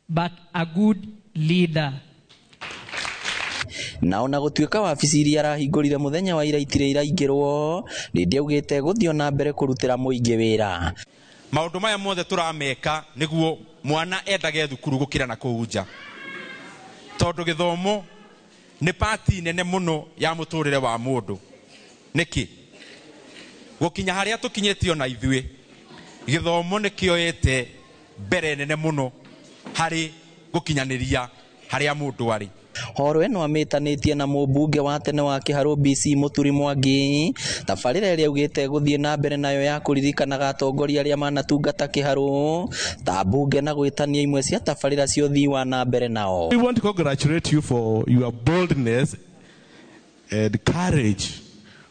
but a good leader. Na ona gũtuĩka wabici iria arahingũrire mũthenya wa ira itirĩ iraingĩrwo, Ndĩndĩ augĩte gũthiĩ na mbere kũrutĩra mũingĩ wĩra. Maũndũ maya mothe tũrameka nĩguo mwana endage thukuru gũkĩra na kũu nja, tondũ gĩthomo nĩ pati nene mũno ya mũtũrĩre wa mũndũ. Nĩkĩ gũkinya harĩa tũkinyĩtio na ithuĩ, gĩthomo nĩkĩoete mbere nene mũno harĩ gũkinyanĩria harĩa mũndũ arĩ. Horo ĩno amĩtanĩtie na mũmbunge wa tene wa Kĩharũ BC Mũturi Mwangi, tabarĩra ĩrĩa augĩte gũthiĩ na mbere nayo ya kũririkanaga atongoria arĩa manatungata Kĩharũ ta mbunge na gwĩtania imwe cia tabarĩra cia ũthii wa na mbere nao. We want to congratulate you for your boldness and courage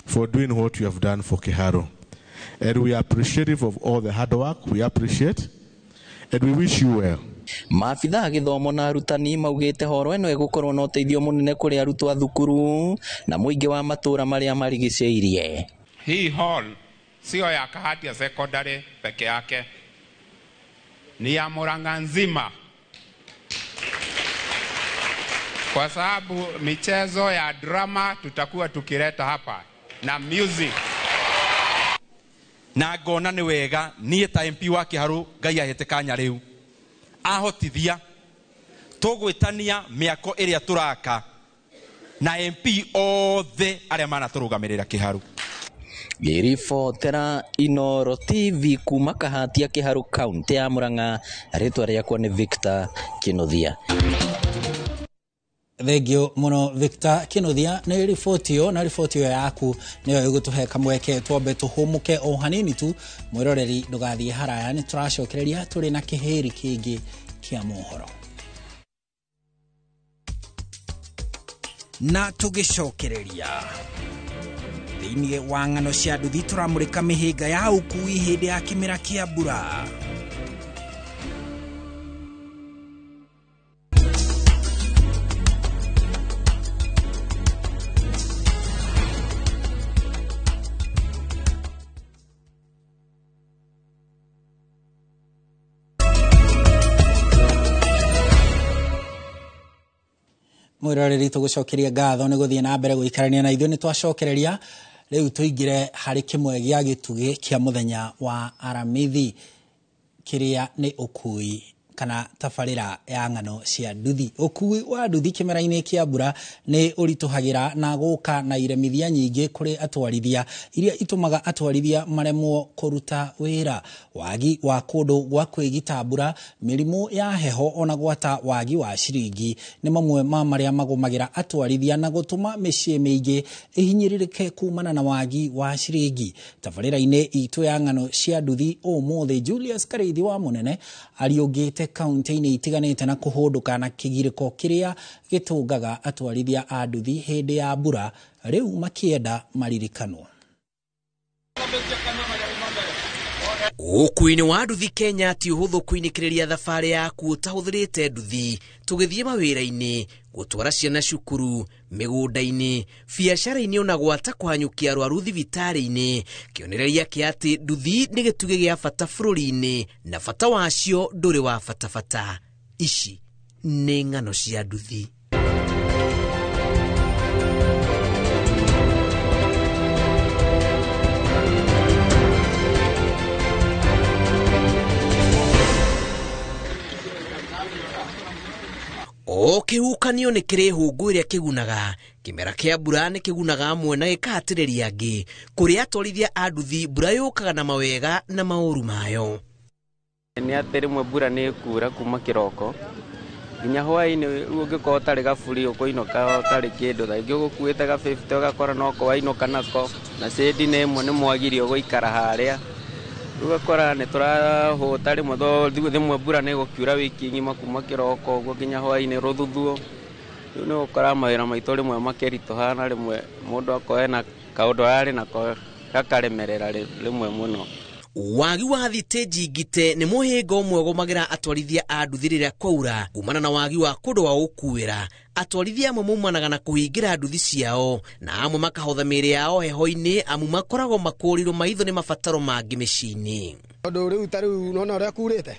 for doing what you have done for Kiharu. And we are appreciative of all the hard work. We appreciate and we wish you well. Maabitha a gĩthomo na arutani maugĩte horo ĩno ĩgũkorwo na ũteithio mũnene kũrĩ arutwo a thukuru na mũingĩ wa matũra marĩa marigicĩirie. Hii hall sio ya Kahatia Secondary peke yake, ni ya Murang'a nzima, kwa sababu michezo ya drama tutakuwa tukileta hapa na music. Na ngona nĩ wega niĩ ta MP wa Kĩharũ Ngai ahete kanya rĩu ahotithia tũgwĩtania mĩako ĩrĩa tũraka na MP othe arĩa manatũrũgamĩrĩra Kĩharũ. Ngĩribotera Inooro TV kuma Kahatia Kĩharũ kaunti ya Murang'a, rĩtwa rĩakwa nĩ Victor Kinuthia. Thengio mũno Victor Kinuthia nĩ riboti ĩyo, na riboti ĩyo yaku nĩyo ĩgũtũhe kamweke twambe tũhũmũke o hanini tu. Mwĩroreri ndũgathiĩ haraya, nĩ tũracokereria tũrĩ na kĩhĩri kĩngĩ kĩa mohoro. Na tũgĩcokereria thĩinĩ wa ng'ano cia nduthi tũramũrĩka mĩhĩnga ya ũkui hĩndĩ ya kĩmera kĩa mbura. Mwĩroreri tũgũcokeria ngatho nĩ gũthiĩ na mbere gũikarania na ithuĩ. Nĩ twacokereria rĩu tũingĩre harĩ kĩmwe gĩa gĩtugĩ kĩa mũthenya wa Aramithi kĩrĩa nĩ ũkui kana tabarĩra ya ng'ano cia nduthi. Ũkui wa nduthi kĩmera-inĩ kĩa mbura nĩ ũritũhagĩra na gũka na iremithia nyingĩ kũrĩ atwarithia iria itũmaga atwarithia maremwo kũruta wĩra. Wagi wa kũndũ gwa kwĩgita mbura, mĩrimũ ya heho ona gwata wagi wa ciringi nĩ mamwe ma marĩa magũmagĩra atwarithia na gũtũma mĩciĩ mĩingĩ ĩhinyĩrĩrĩke kumana na wagi wa ciringi. Tabarĩra-inĩ itũ ya ng'ano cia nduthi ũmũthĩ, Julius Karĩithi wa Mũnene ariũngĩte kaunti-inĩ itiganĩte na kũhũndũka na kĩgirĩko kĩrĩa gĩtũngaga atwarithia a nduthi hĩndĩ ya mbura rĩu makĩenda maririkanwo. Ũkuui-inĩ wa nduthi Kenya ti ũhũthũ kũinĩkĩrĩria thabarĩ yaku ũtahũthĩrĩte nduthi tũgĩthiĩ mawĩra-inĩ, gũtwara ciana cukuru, mĩgũnda-inĩ, biacara-inĩ ona gwata kũhanyũkia arwaru thibitarĩ-inĩ, kĩonereria kĩa atĩ nduthi nĩ gĩtugĩ gĩa bata bũrũri-inĩ na bata wacio ndũrĩ wa batabata. Ici nĩ ng'ano cia nduthi. O kĩhuhũkanio nĩ kĩrĩ hũngũ ĩrĩa kĩgunaga, kĩmera kĩa mbura nĩ kĩgunaga amwe na gĩkahatĩrĩria angĩ. Kũrĩ atwarithia a nduthi mbura yũkaga na mawega na maũru mayo. Nĩ atĩ rĩmwe mbura nĩ ĩkura kuma kĩroko nginya hwaĩ-inĩ, rĩu ũngĩkorwo ũtarĩ gaburi ũkũinũka ũtarĩ kĩndũ, thaa ingĩ ũgũkuĩte ga 50 ũgakora noko wainũka nako, na cĩndi nĩ ĩmwe nĩ mwagirio gũikara harĩa. Rĩu ũgakora nĩ tũrahũta rĩmwe tondũ rĩmwe mbura nĩ ĩgũkiura wiki ng'ima kuma kĩroko ũguo nginya hwaĩ-inĩ rũthuthuo. Rĩu nĩ ũgũkora mawĩra maitũ rĩmwe makĩritũha na rĩmwe mũndũ akorwo ena kaũndũ ararĩ nako gakaremerera rĩmwe mũno. Wagi wa thitĩnji ngite nĩ mũhĩnga ũmwe ũgũmagĩra atwarithia a nduthi rĩrĩa kwaura kumana na wagi wa kũndũ gwa gũkuĩra. Atwarithia amwe maumanaga na kũhingĩra nduthi ciao na amwe makahotha mĩĩrĩ yao heho-inĩ amu makoragwo makũrĩirwo maitho nĩ mabataro mangĩ mĩciĩ-inĩ. Tondũ rĩu ta rĩu nona ũrĩa kurĩte,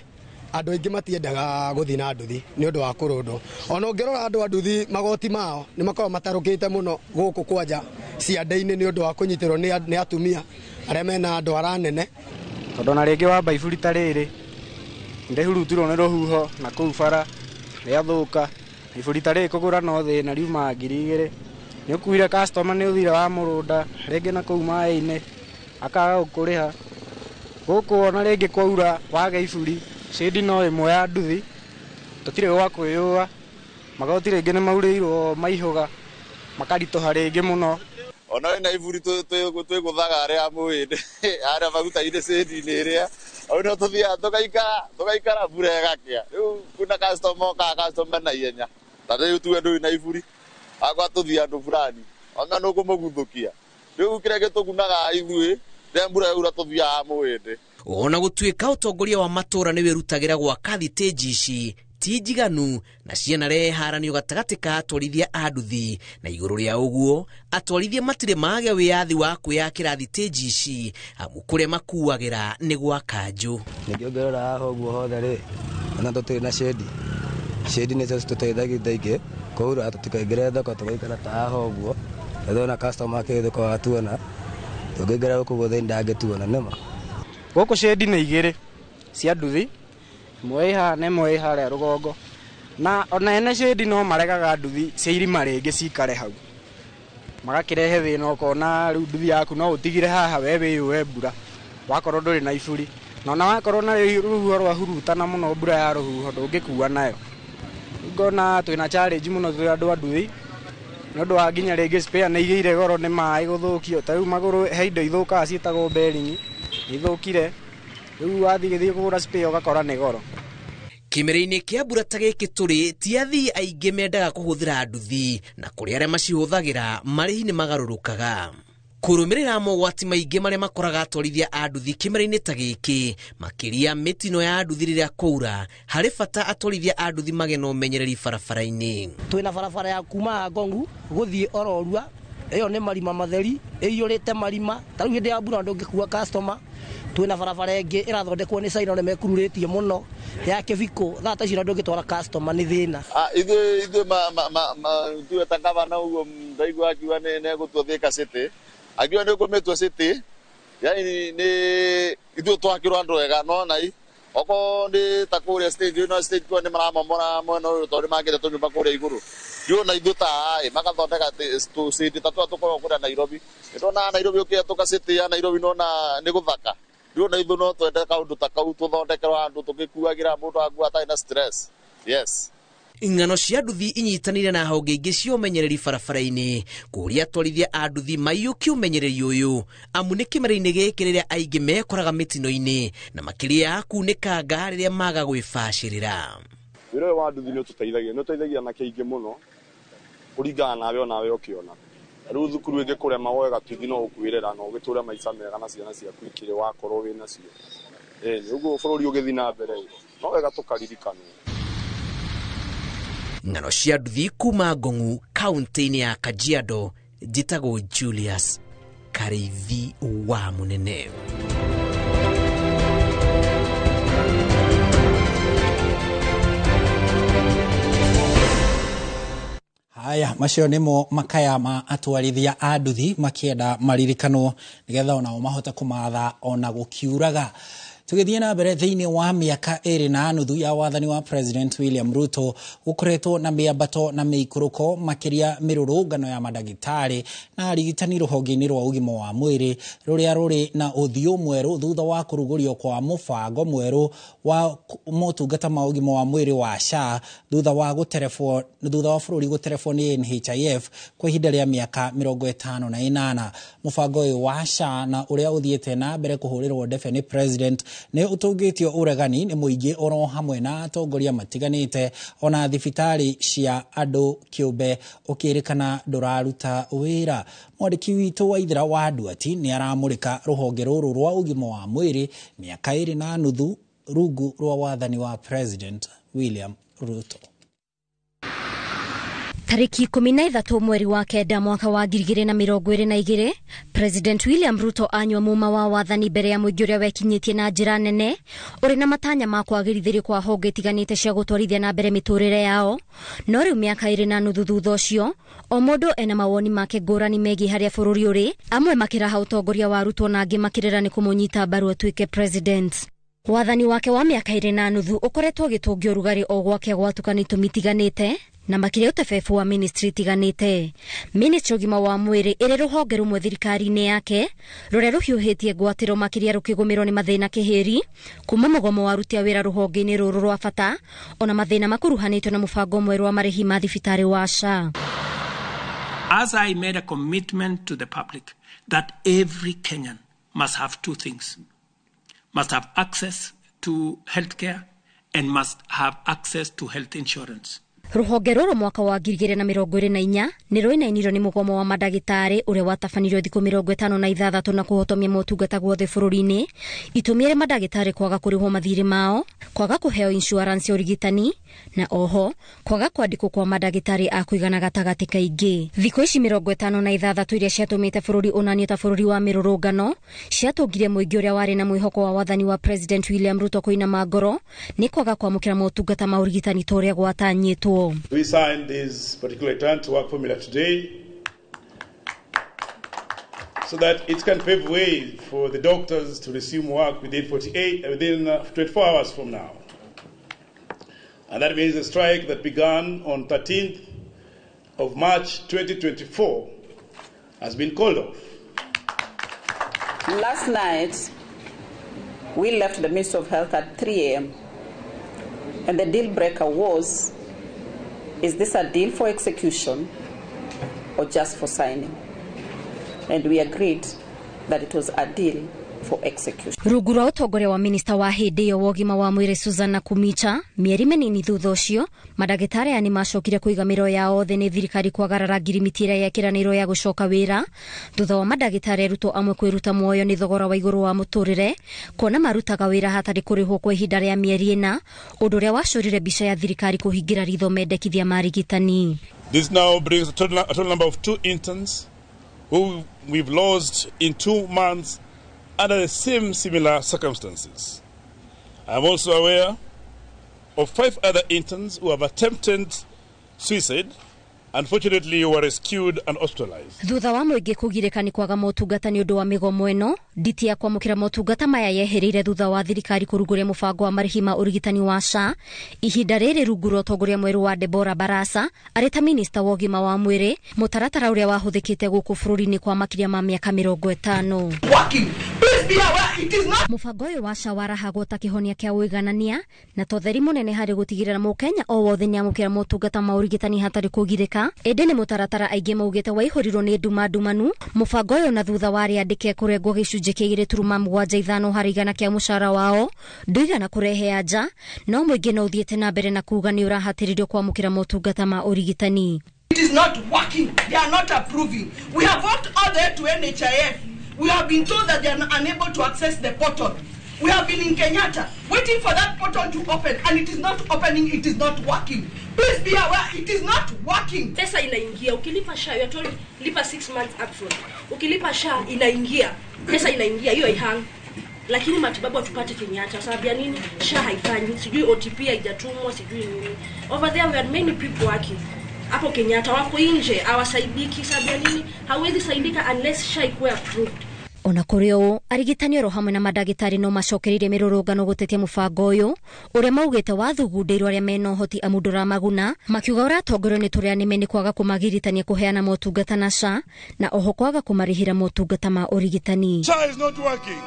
andũ aingĩ matiendaga gũthiĩ na nduthi nĩ ũndũ wa kũrũndwo. Ona ũngĩrora andũ a nduthi magoti mao nĩ makoragwo matarũkĩte mũno gũkũ kwanja ciande-inĩ nĩ ũndũ wa kũnyitĩrwo nĩ atumia arĩa mena ndwara nene. Tondũ ona rĩngĩ wamba iburi ta rĩrĩ ndĩhurutirwo nĩ rũhuho na kũu bara rĩathũka, iburi ta rĩrĩ kũgũra no thĩna riuma 2,000. Nĩ ũkuire customer nĩ ũthire wa mũrũnda rĩngĩ na kũu maĩ-inĩ akaga gũkũrĩha. Gũkũ ona rĩngĩ kwaura waga iburi cĩndi no ĩmwe ya nduthi, tũtirĩ gwa kwĩyũa, magoti rĩngĩ nĩ maurĩirwo maihũga makaritũha rĩngĩ mũno. Ona wĩna iburi twĩgũthaga arĩa mũĩndĩ arĩa maguta-inĩ cĩndi-inĩ ĩrĩa au no tũthiaga tũgaikara mbura ĩgakĩa. Rĩu kwĩna customer okaga customer na ihenya, ta rĩu tuge ndũrĩ na iburi akwa tũthiĩ andũ fulani ona nĩ ũkũmũguthũkia. Rĩu kĩrĩa gĩtũgunaga ithuĩ rĩrĩa mbura yaura tũthiaga mũĩndĩ. Ona gũtuĩka ũtongoria wa matũũra nĩ wĩrutagĩra gwaka thitĩnji ici ti njiganu na cianarehe haranio gatagatĩ ka atwarithia a nduthi, na igũrũ rĩa ũguo atwarithia matirĩ magĩa wĩyathi wa kwĩyakĩra thitĩnji ici amu kũrĩa makuagĩra nĩ gwa kanjũ. Ningĩ ũngĩrora haha ũguo hothe rĩ, ona tũtirĩ na cĩndi, cĩndi nĩcio citũteithagia thaingĩ kwaura tũtikaingĩre thoko tũgaikara ta haha ũguo, tondũ customer akĩhĩtũka atuona, tũngĩingĩra gũkũ guothe ndangĩtuona nĩma. Gũkũ cĩndi nĩ igĩrĩ cia nduthi, ĩmwe ĩ haha na ĩmwe ĩ harĩa rũgongo, na ona ene cĩndi no maregaga nduthi cia irima rĩngĩ cikare hau, magakĩrehe thĩna ũkona rĩu nduthi yaku no ũtigire haha we wĩyũe mbura wakorwo ndũrĩ na iburi, na ona wakorwo na rũhuho rwahurutana mũno mbura ya rũhuho ndũngĩkua nayo. Rĩu ngona twĩna challenge mũno twĩ andũ a nduthi nĩ ũndũ wa nginya rĩngĩ spare nĩ igĩire goro nĩ maĩ gũthũkio, ta rĩu magũrũ he indo ithũkaga ciĩtagwo bearing ithũkire, rĩu wathiĩ kũgũra spare ũgakora nĩ goro. Kĩmera-inĩ kĩa mbura ta gĩkĩ tũrĩ ti athii aingĩ mendaga kũhũthĩra nduthi, na kũrĩ arĩa macihũthagĩra marĩhi nĩ magarũrũkaga. Kũrũmĩrĩra mogwati maingĩ marĩa makoraga atwarithia a nduthi kĩmera-inĩ ta gĩkĩ, makĩria mĩtino ya nduthi rĩrĩa kwaura, harĩ bata atwarithia a nduthi magĩe na ũmenyereri barabara-inĩ. Twĩna barabara ya kuma Ngongu gũthiĩ Ororua, ĩyo nĩ marima matheri, ĩiyũrĩte marima, ta rĩu hĩndĩ ya mbura ndũngĩkua customer. Twĩna barabara ĩngĩ ĩrathondekwo nĩ China nĩ mekururĩtie mũno ya Kĩbikũ, thaa ta icio ndũngĩtwara customer nĩ thĩna. Ithuĩ tuge ta gavana ũguo ndaigua akiuga nĩ egũtua Thika City, akiuga nĩ ũkũmĩtua city, yani nĩ ithuĩ twakĩrwo andũ ega nona i okorwo nĩ ta kũrĩa stage ĩno stage kwa nĩ maramomora mwena ũyũ tondũ nĩ makĩte tũnyũmba kũrĩa igũrũ, rĩu ona ithuĩ ta ĩ magathondeka tũcity ta tũrĩa tũkoragwo kũrĩa Nairobi. Nĩndona Nairobi ũkĩhetũka city ya Nairobi nona nĩ gũthaka. Rĩu ona ithuĩ no twende kaũndũ ta kau tũthondekerwo handũ tũgĩkuagĩra mũndũ akua atarĩ na stress. Yes. Ng'ano cia nduthi inyitanĩire na honge ingĩ cia ũmenyereri barabara-inĩ kũũria atwarithia a nduthi maiyũkie ũmenyereri ũyũ amu nĩ kĩmera-inĩ gĩkĩ rĩrĩa aingĩ mekoraga mĩtino-inĩ na makĩria ya kunĩkanga rĩrĩa maga gwĩbacĩrĩra. Wĩra ũyũ wa nduthi nĩ ũtũteithagia, nĩ ũteithagia anake aingĩ mũno kũringana nawe onawe ũkĩona. Rĩu thukuru ĩngĩkũrema woe gatuthi no ũkuĩrĩra na ũgĩtũre maica mega na ciana ciaku ikĩrĩ wakorwo wĩna cio. Ũguo bũrũri ũgĩthiĩ na mbere no wega tũkaririkanwo. Ng'ano cia nduthi kuma Ngong'u kaunti-inĩ ya Kajiado, njĩtagwo Julius Karĩithi wa Mũnene. Haya macio nĩmo makaya ma atwarithia a nduthi makĩenda maririkanwo nĩgetha onao mahote kũmatha ona gũkiuraga. Tũgĩthiĩ na mbere thĩinĩ wa mĩaka 2.5 ya wathani wa President William Ruto gũkoretwo na mĩambato na mĩikũrũko makĩria mĩrũrũngano ya mandagĩtarĩ na arigitani rũhonge-inĩ rwa ũgima wa mwĩrĩ rũrĩa rũrĩ na ũthiũ mwerũ thutha wa kũrugũrio kwa mũbango mwerũ wa motungata ma ũgima wa mwĩrĩ wa SHA thutha wa bũrũri gũterebwo nĩ NHIF kwa ihinda rĩa mĩaka 58. Mũbango ũyũ wa SHA na ũrĩa ũthiĩte na mbere kũhũrĩrwo ndebe nĩ President nĩ ũtũngĩtio ũregani nĩ mũingĩ oro hamwe na atongoria matiganĩte ona thibitarĩ cia andũ kĩũmbe ũkĩrĩkana ndũraruta wĩra. Mwandĩki witũ Waithera wa Nduati nĩ aramũrĩka rũhonge rũrũ rwa ũgima wa mwĩrĩ mĩaka 2.5 rungu rwa wathani wa President William Ruto. Tariki 13 mweri wa 9 mwaka wa 2022 President William Ruto anyua muma wa wathani mbere ya mũingĩ ũrĩa wekinyĩtie na njĩra nene ũrĩ na matanya ma kwagĩrithĩrio kwa honge itiganĩte cia gũtwarithia na mbere mĩtũrĩre yao. No rĩu mĩaka 2.5 thutha ũcio o mũndũ ena mawoni make ngũrani megiĩ harĩa bũrũri ũrĩ, amwe makĩraha ũtongoria wa Ruto na angĩ makĩrĩra nĩ kũmũnyita mbaru atuĩke president. Wathani wake wa mĩaka 2.5 ũkoretwo ũgĩtũngio ũrugarĩ o gwake gwatuka nĩ itũmi itiganĩte na makĩria ũtebebu wa ministry itiganĩte. Ministry ũgima wa mwĩrĩ ĩrĩ rũhonge rũmwe thirikari-inĩ yake rũrĩa rũhiũhĩtie ngwatĩro makĩria rũkĩgũmĩrwo nĩ mathĩna kĩhĩri kuma mũgomo wa aruti a wĩra rũhonge-inĩ rũrũ rwa bata ona mathĩna makuruhanĩtio na mũbango mwerũ wa marĩhi ma thibitarĩ wa SHA. As I made a commitment to the public that every Kenyan must have two things: must have access to healthcare and must have access to health insurance. Rũhonge rũrũ mwaka wa 2024 nĩ rũinainirio nĩ mũgomo wa mandagĩtarĩ ũrĩa watabanirio thikũ 56 na kũhotomia motungata guothe bũrũri-inĩ. Itũmi arĩ mandagĩtarĩ kwaga kũrĩhwo mathirĩ mao, kwaga kũheo insurance ya ũrigitani na oho kwaga kwandĩkwo kwa mandagĩtarĩ a kũigana gatagatĩ kaingĩ. Thikũ ici 56 iria ciatũmĩte bũrũri ũnanio ta bũrũri wa mĩrũrũngano ciatũngire mũingĩ ũrĩa warĩ na mwĩhoko wa wathani wa President William Ruto kũinama ngoro nĩ kwaga kwamũkĩra motungata ma ũrigitani ta ũrĩa gwatanyĩtwo. We signed this particular return to work formula today so that it can pave way for the doctors to resume work within 24 hours from now. And that means the strike that began on 13th of March 2024 has been called off. Last night, we left the Ministry of Health at 3 a.m. and the deal breaker was, is this a deal for execution or just for signing? And we agreed that it was a deal for execution. Rungu rwa ũtongoria wa minista wa hĩndĩ ĩyo wa ũgima wa mwĩrĩ Susan Kumicha, mĩeri mĩnini thutha ũcio mandagĩtarĩ aya nĩmacokire kũiga mĩro yao thĩ nĩ thirikari kwagarara ngirimiti ĩrĩa yekĩranĩirwo ya gũcoka wĩra thutha wa mandagĩtarĩ arutwo amwe kwĩruta muoyo nĩ thogora wa igũrũ wa mũtũrĩre kuona marutaga wĩra hatarĩ kũrĩhwo kwa ihinda rĩa mĩeri 4, ũndũ ũrĩa wacũrire mbica ya thirikari kũhingĩra ritho mendekithia ma arigitani. This now brings a total number of 2 interns who we've lost in 2 months under the same similar circumstances. I am also aware of 5 other interns who have attempted suicide. Unfortunately, were rescued and hospitalized. Thutha wa mũingĩ kũgirĩka nĩ kwaga motungata nĩ ũndũ wa mĩgomo ĩno, nditi ya kwamũkĩra motungata maya yehereire thutha wa thirikari kũrugũria mũbango wa marĩhi ma ũrigitani wa SHA. Ihinda rĩrĩ rungu rwa ũtongoria mwerũ wa Deborah Barasa arĩ ta minista wa ũgima wa mwĩrĩ, mũtaratara ũrĩa wahũthĩkĩte gũkũ bũrũri-inĩ kwa makĩria ma mĩaka 50. Mũbango ũyũ wa SHA warahagwo ta kĩhonia kĩa ũiganania na totheri mũnene harĩ gũtigĩrĩra mũkenya o wothe nĩamũkĩra motungata ma ũrigitani hatarĩ kũgirĩka. Ĩndĩ nĩ mũtaratara aingĩ maugĩte waihũrirwo nĩ nduma ndumanu. Mũbango ũyũ na thutha wa arĩa andĩke kũrengwo gĩcunjĩ kĩa 2.75 harĩ igana kĩa mũcara wao ndũigana kũrehe anja, no mũingĩ no ũthiĩte na mbere na kuga nĩ ũrahatĩrĩrio kwamũkĩra motungata ma ũrigitani. It is not working. They are not approving. We have worked all the way to NHIF. We have been told that they are unable to access the portal. We have been in Kenyatta waiting for that portal to open, and it is not opening, it is not working. Please be aware, it is not working. Pesa inaingia, ukilipa SHA, you are told lipa 6 months upfront. Ukilipa SHA inaingia, pesa inaingia, hiyo haihang. Lakini matibabu hatupati Kenyatta, sababu ya nini? SHA haifanyi, sijui OTP haijatumwa, sijui nini. Over there we had many people working. Hapo Kenyatta wako nje, hawasaidiki, sababu ya nini? Hauwezi saidika unless SHA ikuwe approved. Ona kũrĩ ũũ, arigitani oro hamwe na mandagĩtarĩ no macokereire mĩrũrũngano gũtetia mũbango ũyũ ũrĩa maugĩte wathugundĩirwo arĩa mena ũhoti amu ndũramaguna, makiuga ũratongorio nĩ tũrĩa nĩme nĩ kwaga kũmagiritania kũheana motungata na SHA na oho kwaga kũmarĩhĩra motungata ma ũrigitani. SHA is not working.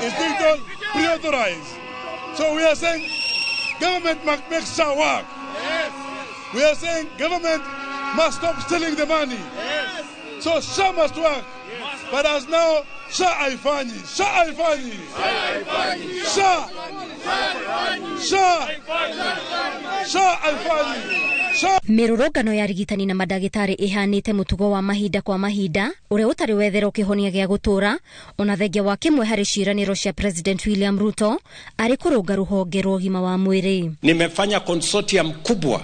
It's being done pre-authorized. So we are saying government must make SHA work. Yes. We are saying government must stop stealing the money. Yes. So SHA must work. Yes. But as now, SHA haifanyi. SHA haifanyi. SHA. SHA. SHA haifanyi. Mĩrũrũngano ya arigitani na mandagĩtarĩ ĩhanĩte mũtugo wa mahinda kwa mahinda ũrĩa ũtarĩ wetherwo kĩhonia gĩa gũtũra, ona thengia wa kĩmwe harĩ ciĩranĩro cia President William Ruto arĩ kũrũnga rũhonge rwa ũgima wa mwĩrĩ. Nimefanya consortium kubwa,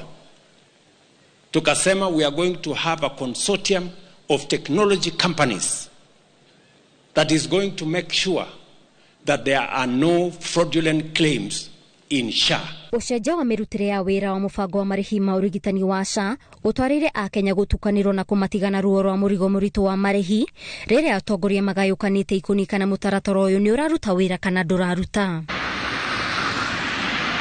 tukasema we are going to have a consortium of technology companies that is going to make sure that there are no fraudulent claims in SHA. Ũcenjia wa mĩrutĩre ya wĩra wa mũbango wa marĩhi ma ũrigitani wa SHA ũtwarĩire akenya gũtukanĩrwo na kũmatigana ruo rwa mũrigo mũritũ wa marĩhi rĩrĩa atongoria magayũkanĩte ikũni kana mũtaratara ũyũ nĩ ũraruta wĩra kana ndũraruta.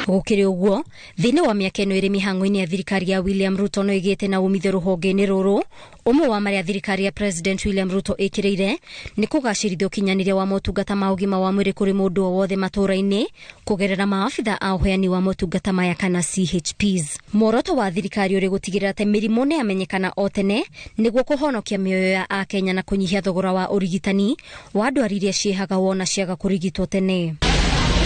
Gũkĩrĩ ũguo, thĩinĩ wa mĩaka ĩno ĩrĩ mĩhang'o-inĩ ya thirikari ya William Ruto no ĩgĩte na umithio rũhonge-inĩ rũrũ. Ũmwe wa marĩa thirikari ya President William Ruto ĩkĩrĩire nĩ kũgacĩrithia ũkinyanĩria wa motungata ma ũgima wa mwĩrĩ kũrĩ mũndũ o wothe matũũra-inĩ kũgerera maabitha a ũheani wa motungata maya kana CHPs. Muoroto wa thirikari ũrĩ gũtigĩrĩra atĩ mĩrimũ nĩ yamenyekana o tene nĩguo kũhonokia mĩoyo ya akenya na kũnyihia thogora wa ũrigitani wa ndwari iria ciĩhaga wona ciaga kũrigitwo tene.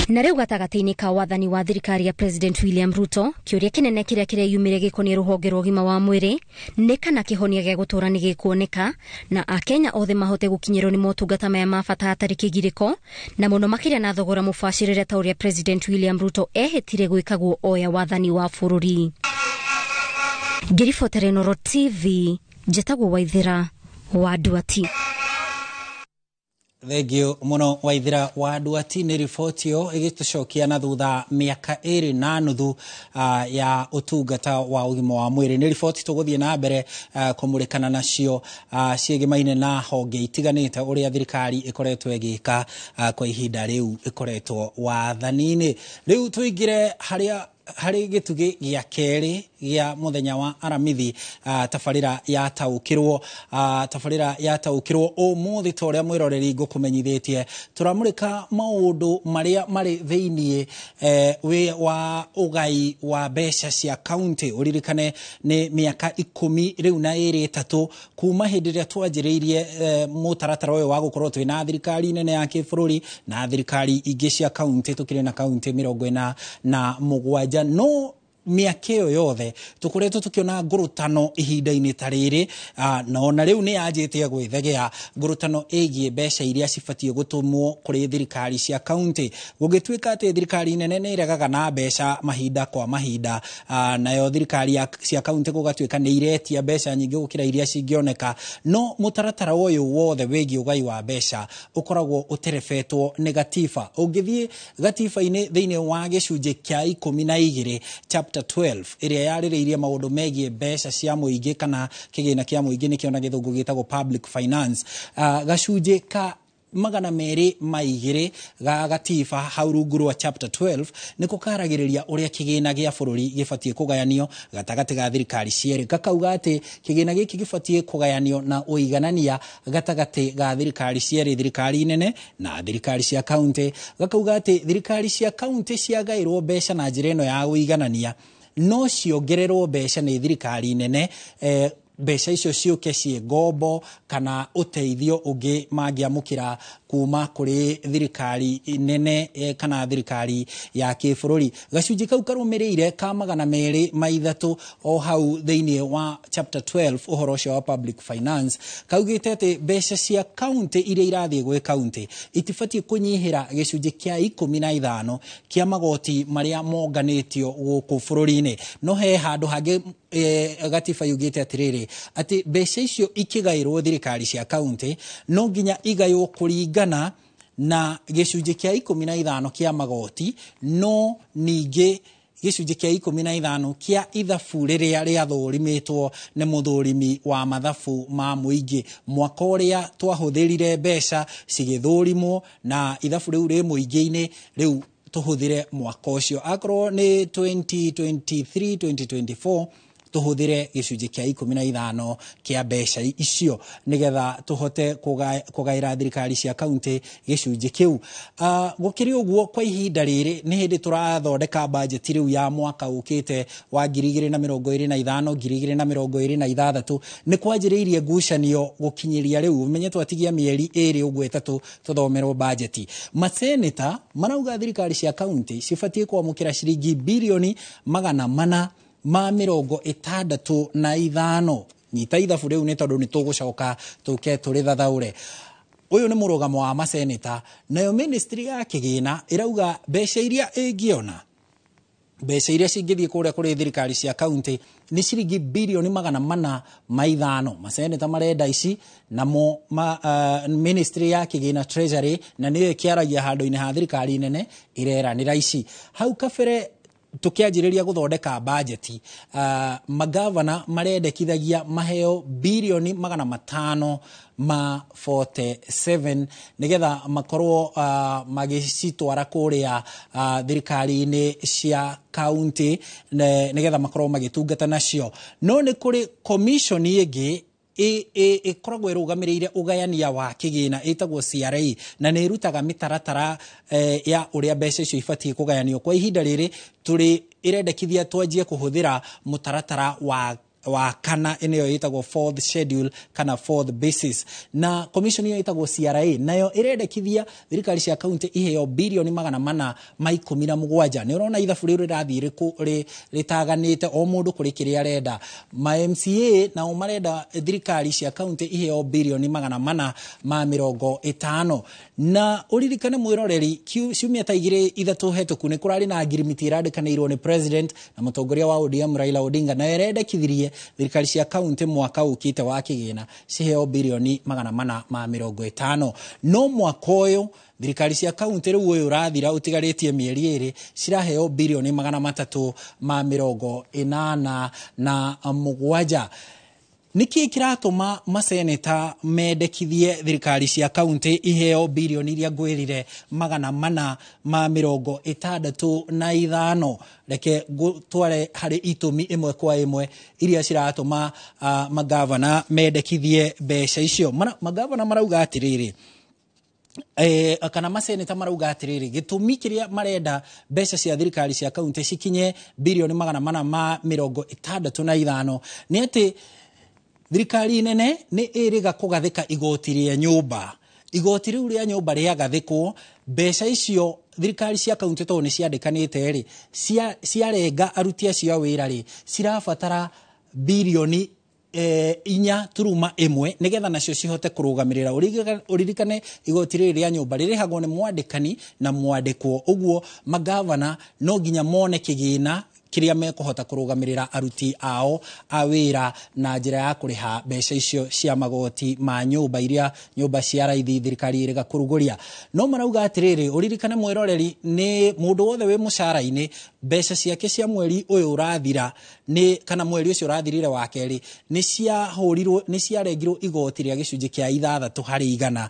Na rĩu gatagatĩ-inĩ ka wathani wa thirikari ya President William Ruto, kĩũria kĩnene kĩrĩa kĩreyumĩria gĩkoniĩ rũhonge rwa ũgima wa mwĩrĩ nĩ kana kĩhonia gĩa gũtũũra nĩ gĩkuoneka na akenya othe mahote gũkinyĩrwo nĩ motungata maya ma bata hatarĩ kĩgirĩko, na mũno makĩria na thogora mũbacĩrĩre ta ũrĩa President William Ruto ehĩtire gwĩkagwo oya wathani wa bũrũri. Ngĩribotera Inooro TV, njĩtagwo Waithĩra wa Nduati. Thengio muno Waithira wa Nduati nĩ riboti ĩyo ĩgĩtũcokia na thutha mĩaka 2.5 ya ũtungata wa ũgima wa mwĩrĩ. Nĩ riboti tũgũthiĩ na mbere kũmũrĩkana nacio ciĩgĩmaine na honge itiganĩte ũrĩa thirikari ĩkoretwo ĩgĩka kwa ihinda rĩu ĩkoretwo wathani-inĩ. Rĩu tũingĩre harĩa harĩ gĩtugĩ gĩa kerĩ gĩa mũthenya wa Aramithi, tabarĩra ya taũkĩrwo, tabarĩra ya taũkĩrwo ũmũthĩ ta ũrĩa mwĩroreri ngũkũmenyithĩtie tũramũrĩka maũndũ marĩa marĩ thĩiniĩ wa ũgai wa mbeca cia kaunti. Ũririkane nĩ mĩaka 10 rĩu na 23 kuma hĩndĩ ĩrĩa twanjĩrĩirie mũtaratara ũyũ wa gũkorwo twĩna thirikari nene ya kĩbũrũri na thirikari ingĩ cia kaunti, tũkĩrĩ na kaunti 47. No mĩaka ĩyo yothe tũkoretwo tũkĩona ngũrũtano ihinda-inĩ ta rĩrĩ, na ona rĩu nĩ yanjĩtie gwĩthegea ngũrũtano ĩgiĩ mbeca iria cibatiĩ gũtũmwo kũrĩ thirikari cia kaunti. Gũgĩtuĩka atĩ thirikari nene nĩ ĩregaga na mbeca mahinda kwa mahinda, nayo thirikari cia kaunti gũgatuĩka nĩ iretia mbeca nyingĩ gũkĩra iria cingĩoneka. No mũtaratara ũyũ wothe wĩgiĩ ũgai wa mbeca ũkoragwo ũterebetwo nĩ gatiba. Ũngĩthiĩ gatiba-inĩ thĩinĩ wa gĩcunjĩ kĩa 12 chapter 12 ĩrĩa yarĩrĩirie maũndũ megiĩ mbeca cia mũingĩ kana kĩgĩna kĩa mũingĩ nĩkĩo na gĩthũngũ gĩtagwo public finance, gacunjĩ ka 202 ga gatiba hau rungu rwa chapter 12 nĩko karagĩrĩria ũrĩa kĩgĩna gĩa bũrũri gĩbatiĩ kũgayanio gatagatĩ ga thirikari cierĩ. Gakauga atĩ kĩgĩna gĩkĩ gĩbatiĩ kũgayanio na ũiganania gatagatĩ ga thirikari cierĩ, thirikari nene na thirikari cia kaunti. Gakauga atĩ thirikari cia kaunti ciagaĩrwo mbeca na njĩra ĩno ya ũiganania no ciongererwo mbeca nĩ thirikari nene. Mbeca icio ciũke ciĩ ngombo kana ũteithio ũngĩ mangĩamũkĩra kuma kũrĩ thirikari nene kana thirikari ya kĩbũrũri. Gacunjĩ kau karũmĩrĩire ka 203 o hau thĩinĩ wa chapter 12, ũhoro ũcio wa public finance, kaugĩte atĩ mbeca cia kaunti iria irathiĩ gwĩ kaunti itibatiĩ kũnyihĩra gĩcunjĩ kĩa 15 kĩa magoti marĩa monganĩtio gũkũ bũrũri-inĩ. No he handũ hangĩ gatiba yugĩte atĩrĩrĩ, atĩ mbeca icio ikĩgaĩrwo thirikari cia kaunti no nginya igaywo kũringana na gĩcunjĩ kĩa 15 kĩa magoti, no ningĩ gĩcunjĩ kĩa 15 kĩa ithabu rĩrĩa rĩathũrimĩtwo nĩ mũthũrimi wa mathabu ma mũingĩ mwaka ũrĩa twahũthĩrire mbeca cigĩthũrimwo, na ithabu rĩu rĩ mũingĩ-inĩ rĩu tũhũthĩre mwaka ũcio. Akorwo nĩ 2023 2024, tũhũthĩre gĩcunjĩ kĩa 15 kĩa mbeca icio nĩgetha tũhote kũgaĩra thirikari cia kaunti gĩcunjĩ kĩu. Gũkĩrĩ ũguo, kwa ihinda rĩrĩ nĩ hĩndĩ tũrathondeka bajeti rĩu ya mwaka ũkĩte wa 2025 2026. Nĩ kwanjĩrĩirie ngucanio gũkinyĩria rĩu. Ũmenye twatigia mĩeri 2 ũguo 3 tũthomerwo bajeti. Maseneta marauga thirikari cia kaunti cibatiĩ kwamũkĩra ciringi birioni 465. Nyita ithabu rĩu nĩ tondũ nĩ tũgũcoka tũke tũrĩthathaũre. Ũyũ nĩ mũrũgamo wa maseneta. Nayo ministry ya kĩgĩna ĩrauga mbeca iria ĩngĩona, mbeca iria cingĩthiĩ kũrĩa kũrĩ thirikari cia kaunti nĩ ciringi birioni 405. Maseneta marenda ici, namo ministry ya kĩgĩna, treasury, na nĩyo ĩkĩaragia handũ-inĩ ha thirikari nene, ĩreranĩra ici. Hau kabere tukianjĩrĩria gũthondeka bajeti, magavana marendekithagia maheo birioni 547 nigetha makorwo magĩcitwara kũrĩa thirikari-inĩ cia kaunti nigetha makorwo magĩtungata nacio. No nĩ kũrĩ commission ĩngĩ ĩkoragwo ĩrũgamĩrĩire ũgayania wa kĩgĩna ĩtagwo CRA, na nĩ ĩrutaga mĩtaratara ya ũrĩa mbeca icio ibatiĩ kũgayanio. Kwa ihinda rĩrĩ tũrĩ ĩrendekithia twanjie kũhũthĩra mũtaratara wa kana, ĩnĩyo ĩtagwo fourth schedule kana fourth basis, na commission ĩyo ĩtagwo CRA nayo ĩrendekithia thirikari cia kaunti iheo birioni 417. Nĩ ũrona ithabu rĩu rĩrathiĩ rĩtaganĩte, o mũndũ kũrĩ kĩrĩa arenda. Ma MCA nao marenda thirikari cia kaunti iheo birioni 450. Na ũririkane mwĩroreri, ciumia ta 2 3 hetũku nĩ kũrarĩ na ngirimiti ĩrandĩkanĩirwo nĩ president na mũtongoria wa ODM Raila Odinga, na ĩrendekithirie thirikari cia kaunti mwaka ũkĩte wa kĩgĩna ciheo birioni 450. No mwaka ũyũ thirikari cia kaunti rĩu ũyũ ũrathira ũtigarĩtie mĩeri 2 ciraheo birioni 387. Nĩkĩ kĩratũma maseneta mendekithie thirikari cia kaunti iheo birioni iria ngwĩrire 465? Reke ngũtware harĩ itũmi ĩmwe kwa ĩmwe iria ciratũma magavana mendekithie mbeca icio. Magavana marauga atĩrĩrĩ, kana maseneta marauga atĩrĩrĩ, gĩtũmi kĩrĩa marenda mbeca cia thirikari cia kaunti cikinye birioni 465 nĩ atĩ thirikari nene nĩ ĩrĩga kũgathĩka igoti rĩa nyũmba. Igoti rĩu rĩa nyũmba rĩagathĩkwo, mbeca icio thirikari cia kaunti tondũ nĩ ciandĩkanĩte rĩ, ciarenga aruti acio a wĩra rĩ, cirabatara birioni 4.1 nigetha nacio cihote kũrũgamĩrĩra. Ũririkane igoti rĩrĩ rĩa nyũmba rĩrĩhagwo nĩ mwandĩkani na mwandĩkwo, ũguo magavana no nginya mone kĩgĩna kĩrĩa mekũhota kũrũgamĩrĩra aruti ao a wĩra na njĩra ya kũrĩha mbeca icio cia magoti ma nyũmba iria nyũmba cia raithi thirikari ĩrĩga kũrugũria. No marauga atĩrĩrĩ, ũririkane mwĩroreri, nĩ mũndũ wothe wĩ mũcara-inĩ mbeca ciake cia mweri ũyũ ũrathira nĩ kana mweri ũcio ũrathirire wa kerĩ nĩ ciahũrirwo, nĩ ciarengirwo igoti rĩa gĩcunjĩ kĩa 6%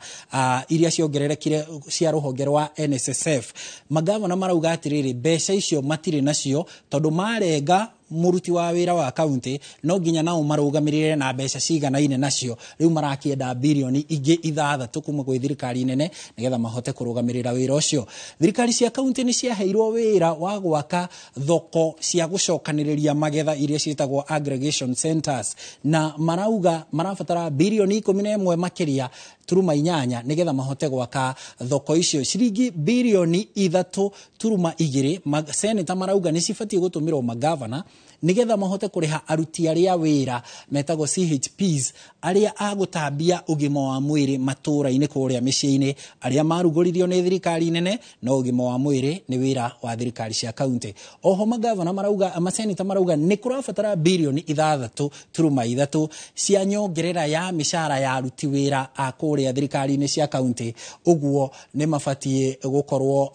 iria ciongererekire cia rũhonge rwa NSSF. Magavana marauga atĩrĩrĩ, mbeca icio matirĩ nacio tondũ marenga Mũruti wa wĩra wa kaunti no nginya nao marũgamĩrĩre na mbeca ciganaine nacio. Rĩu marakĩenda birioni ingĩ 6 kuma gwĩ thirikari nene nĩgetha mahote kũrũgamĩrĩra wĩra ũcio. Thirikari cia kaunti nĩ ciaheirwo wĩra wa gwaka thoko cia gũcokanĩrĩria magetha iria ciĩtagwo aggregation centers, na marauga marabatara birioni 11 makĩria turuma 8 nĩgetha mahote gwaka thoko icio. Ciringi birioni 3.2 seneta marauga nĩ cibatiĩ gũtũmĩrwo magavana nĩgetha mahote kũrĩha aruti arĩa wĩra metagwo CHPs arĩa a gũtambia ũgima wa mwĩrĩ matũũra-inĩ kũrĩa mĩciĩ-inĩ, arĩa marugũririo nĩ thirikari nene, no ũgima wa mwĩrĩ nĩ wĩra wa thirikari cia kaunti. Oho magavana marauga, maseneta marauga nĩ kũrabatara birioni 6.3 cia nyongerera ya mĩcara ya aruti wĩra a kũrĩa thirikari-inĩ cia kaunti. Ũguo nĩ mabatiĩ gũkorwo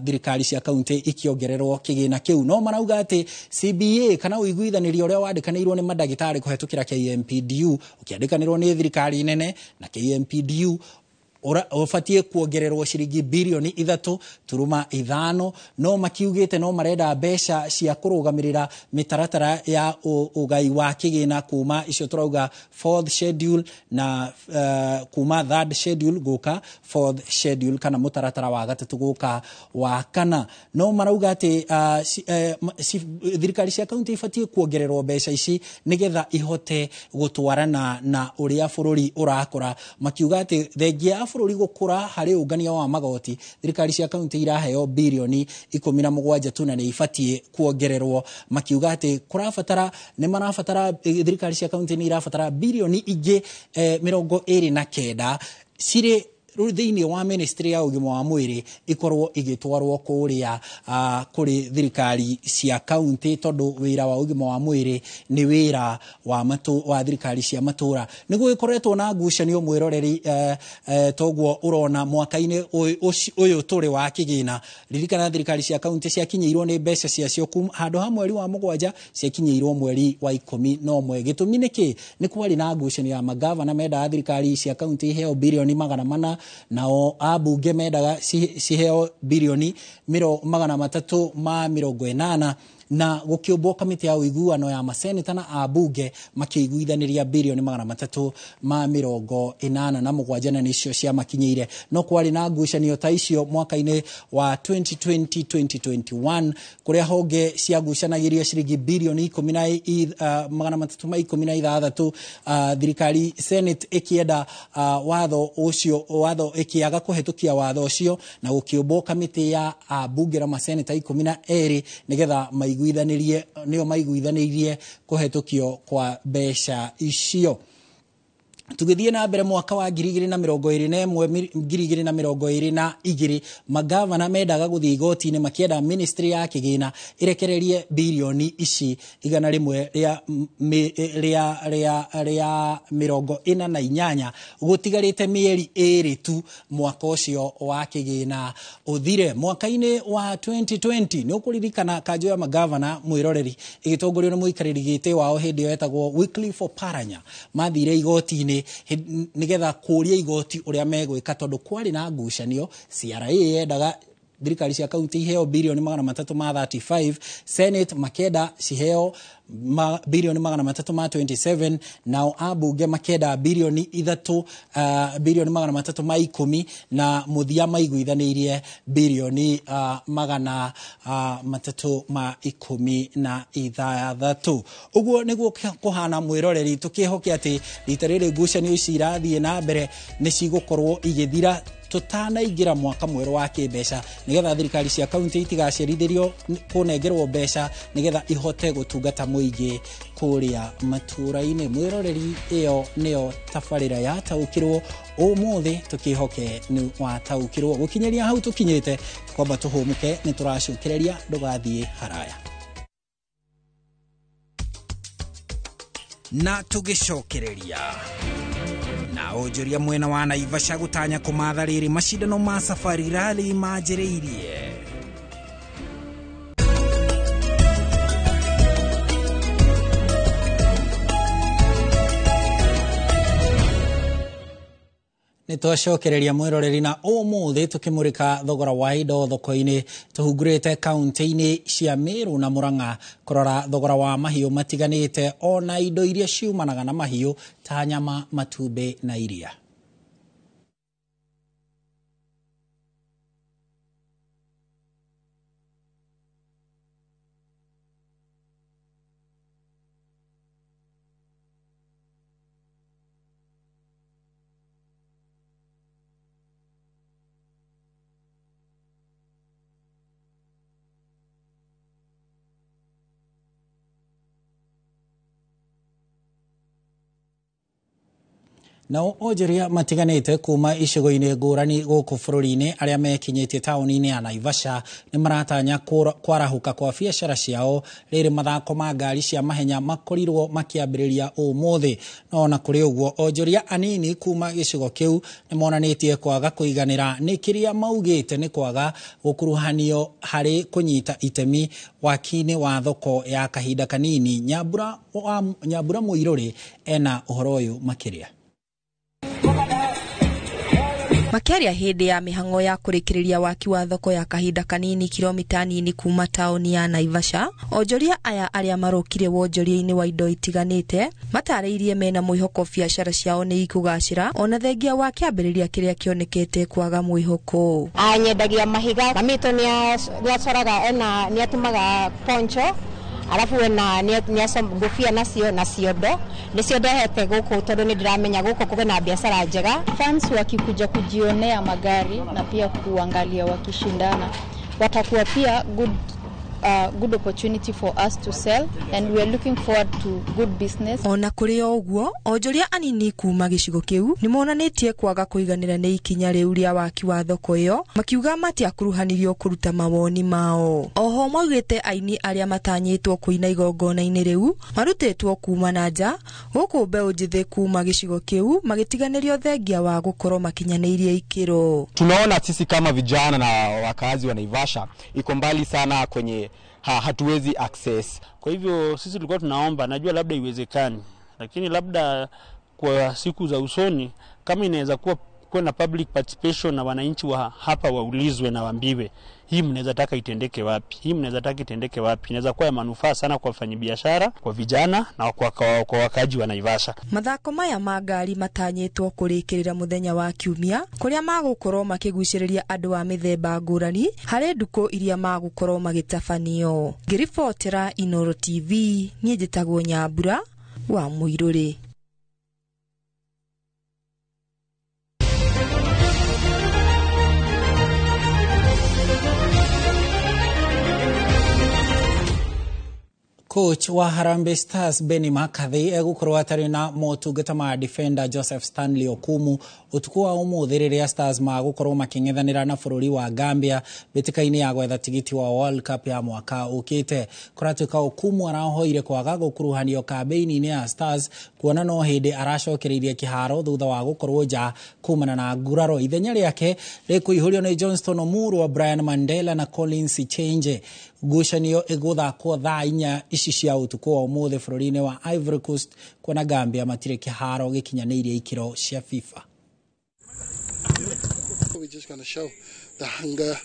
thirikari cia kaunti ikĩongererwo kĩgĩna kĩu. No marauga atĩ CBA kana ũiguithanĩrio ũrĩa wandĩkanĩirwo nĩ mandagĩtarĩ kũhetũkĩra KMPDU ũkĩandĩkanĩrwo nĩ thirikari nene na KMPDU ũbatiĩ kuongererwo ciringi birioni 3.5, no makiugĩte no marenda mbeca cia kũrũgamĩrĩra mĩtaratara ya ũgai wa kĩgĩna kuma icio tũrauga fourth schedule na kuma third schedule gũka fourth schedule kana mũtaratara wa gatatũ gũka wa kana. No marauga atĩ thirikari cia kaunti ibatiĩ kuongererwo mbeca ici nĩgetha ihote gũtwarana na ũrĩa bũrũri ũrakũra. Makiuga atĩ thengia bũrũri gũkũra harĩ ũngania wa magoti, thirikari cia kaunti iraheo birioni 17 tu na nĩ ibatiĩ kuongererwo. Makiuga atĩ kũrabatara nĩ marabatara thirikari cia kaunti nĩ irabatara birioni ingĩ 29 cirĩ thĩinĩ wa ministry ya ũgima wa mwĩrĩ ikorwo igĩtwarwo kũrĩa kũrĩ thirikari cia kaunti, tondũ wĩra wa ũgima wa mwĩrĩ nĩ wĩra wa thirikari cia matũra. Nĩ gũgĩkoretwo na ngucanio mwĩroreri, toguo ũrona mwaka-inĩ ũyũ tũrĩ wa kĩgĩna. Ririkana thirikari cia kaunti ciakinyĩirwo nĩ mbeca ciacio handũ ha mweri wa 7 ciakinyĩirwo mweri wa 11. Gĩtũmi nĩ kĩ? Nĩ kwarĩ na ngucanio ya magavana mendaga thirikari cia kaunti iheo birioni 400, nao ambunge mendaga ciheo birioni 380, na gũkĩũmbwo kamĩtĩ ya ũiguano ya maseneta na ambunge makĩiguithanĩria birioni 387 na nĩcio ciamakinyĩire. No kwarĩ na ngucanio ta icio mwaka-inĩ wa 2020-2021 kũrĩa honge ciagucanagĩria ciringi birioni 316, thirikari Senate ĩkĩenda watho ũcio, watho ĩkĩaga kũhetũkia watho ũcio, na gũkĩũmbwo kamĩtĩ ya ambunge na maseneta 12 nĩgetha maiguithanĩrie, nĩo maiguithanĩirie kũhetũkio kwa mbeca icio. Tũgĩthiĩ na mbere mwaka wa 2021 2022 magavana mendaga gũthiĩ igoti-inĩ makĩenda ministry ya kĩgĩna ĩrekererie birioni ici 148 gũtigarĩte mĩeri 2 tu mwaka ũcio wa kĩgĩna ũthire. Mwaka-inĩ wa 2020 nĩ ũkũririkana kanjũ ya magavana mwĩroreri ĩgĩtongorio nĩ mũikarĩri gĩtĩ wao hĩndĩ ĩyo etagwo Wycliffe Oparanya mathire igoti-inĩ nĩgetha kũria igoti ũrĩa megwĩka tondũ kwarĩ na ngucanio. CRA yendaga thirikari cia kaunti iheo birioni 335, Senate makenda ciheo birioni 327, nao ambunge makenda birioni 3 birioni 310, na mũthia maiguithanĩirie birioni 316. Ũguo nĩguo kũhana mwĩroreri, tũkĩhoke atĩ rita rĩrĩ ngucanio ici irathiĩ na mbere nĩ cigũkorwo igĩthira tũtanaingĩra mwaka mwerũ wa kĩmbeca, nĩgetha thirikari cia kaunti itigacerithĩrio kũnengerwo mbeca nĩgetha ihote gũtungata mũingĩ kũrĩa matũũra-inĩ. Mwĩroreri, ĩyo nĩyo tabarĩra ya Taũkĩrwo ũmũthĩ, tũkĩhoke nĩ wataũkĩrwo. Gũkinyĩria hau tũkinyĩte, kwamba tũhũmũke, nĩ tũracokereria, ndũgathiĩ haraya. Na tũgĩcokereria na onjoria mwena wa Naivasha gũtanya kũmatha rĩrĩ macindano ma Safari Rally manjĩrĩirie. Nĩ twacokereria mwĩroreri na ũmũthĩ tũkĩmũrĩka thogora wa indo thoko-inĩ tũhungurĩte kaunti-inĩ cia Meru na Murang'a kũrora thogora wa mahiũ matiganĩte ona indo iria ciumanaga na mahiũ ta nyama, matumbĩ na iria. Nao onjoria matiganĩte kuma icigo-inĩ ngũrani gũkũ bũrũri-inĩ arĩa mekinyĩtie taũni-inĩ ya Naivasha nĩ maratanya kwarahũka kwa biacara ciao rĩrĩ mathako ma ngari cia mahenya makorirwo makĩambĩrĩria ũmũthĩ. No ona kũrĩ ũguo onjoria anini kuma gĩcigo kĩu nĩ monanĩtie kwaga kũiganĩra nĩ kĩrĩa maugĩte nĩ kwaga gũkuruhanio harĩ kũnyita itemi waki-inĩ wa thoko ya kahinda kanini. Nyambura Mũirũrĩ ena ũhoro ũyũ makĩria. Makĩaria hĩndĩ ya mĩhang'o ya kũrĩkĩrĩria waki wa thoko ya kahinda kanini kilomita nini kuma taũni ya Naivasha, onjoria aya arĩa marũkire wonjoria-inĩ wa indo itiganĩte matarĩirie mena mwĩhoko biacara ciao nĩ ikũgacĩra ona thengia wa kĩambĩrĩria kĩrĩa kĩonekete kwaga mwĩhoko. Nyendagia mahiga, mami witũ nĩacoraga ena nĩatumaga poncho arabu ena ngũbia nacio na ciondo nĩcio ndehete gũkũ tondũ nĩ ndĩramenya gũkũ kwĩna biacara njega. Fans wakikuja kujionea magari na pia kuangalia wakishindana watakuwa pia good opportunity for us to sell and we are looking forward to good business. Ona kũrĩ o ũguo onjoria anini kuma gĩcigo kĩu nĩ monanĩtie kwaga kũiganĩra nĩ ikinya rĩu rĩa waki wa thoko ĩyo, makiuga matiakuruhanirio kũruta mawoni mao. Oho maugĩte aini arĩa matanyĩtwo kũina igongona-inĩ rĩu marutĩtwo kuma na nja gũkũ mbeũ njĩthĩ kuma gĩcigo kĩu magĩtiganĩrio thengia wa gũkorwo makinyanĩirie ikĩro. Tunaona sisi kama vijana na wakazi wa Naivasha iko mbali sana kwenye hatuwezi access. Kwa hivyo sisi tulikuwa tunaomba, najua labda iwezekani, lakini labda kwa siku za usoni kama inaweza kuwa na public participation na wananchi wa hapa waulizwe na waambiwe hii mnaweza taka itendeke wapi, hii mnaweza taka itendeke wapi, inaweza kuwa ya manufaa sana kwa wafanyabiashara, kwa vijana na kwa wakaji wa Naivasha. Mathako maya ma ngari matanyĩtwo kũrĩkĩrĩra mũthenya wa kiumia kũrĩa magũkorwo makĩgucĩrĩria andũ a mĩthemba ngũrani harĩ ndukũ iria magũkorwo magĩtabanio. Ngĩribotera Inoro TV, niĩ njĩtagwo Nyambura wa Mũirũrĩ. Coach wa Harambee Stars Benni McCarthy egũkorwo atarĩ na motungata ma defender Joseph Stanley Okumu ũtukũ wa ũmũthĩ rĩrĩa Stars magũkorwo makĩng'ethanĩra na bũrũri wa Gambia mbĩtĩka-inĩ ya gwetha tigiti wa World Cup ya mwaka ũkĩte. Kũratuĩka Okumu arahoire kwaga gũkuruhanio kambĩini-inĩ ya Stars kuona no hĩndĩ aracokereirie kĩharo thutha wa gũkorwo nja kumana na nguraro. Ithenya rĩake rĩkũihũrio nĩ Johnston Omurwa, Brian Mandela na Collins Change. Ngucanio ĩgũthakwo thaa 4 ici cia ũtukũ wa ũmũthĩ bũrũri-inĩ wa Ivory Coast kuona Gambia matirĩ kĩharo gĩkinyanĩirie ikĩro cia FIFA. We're just going to show the hunger,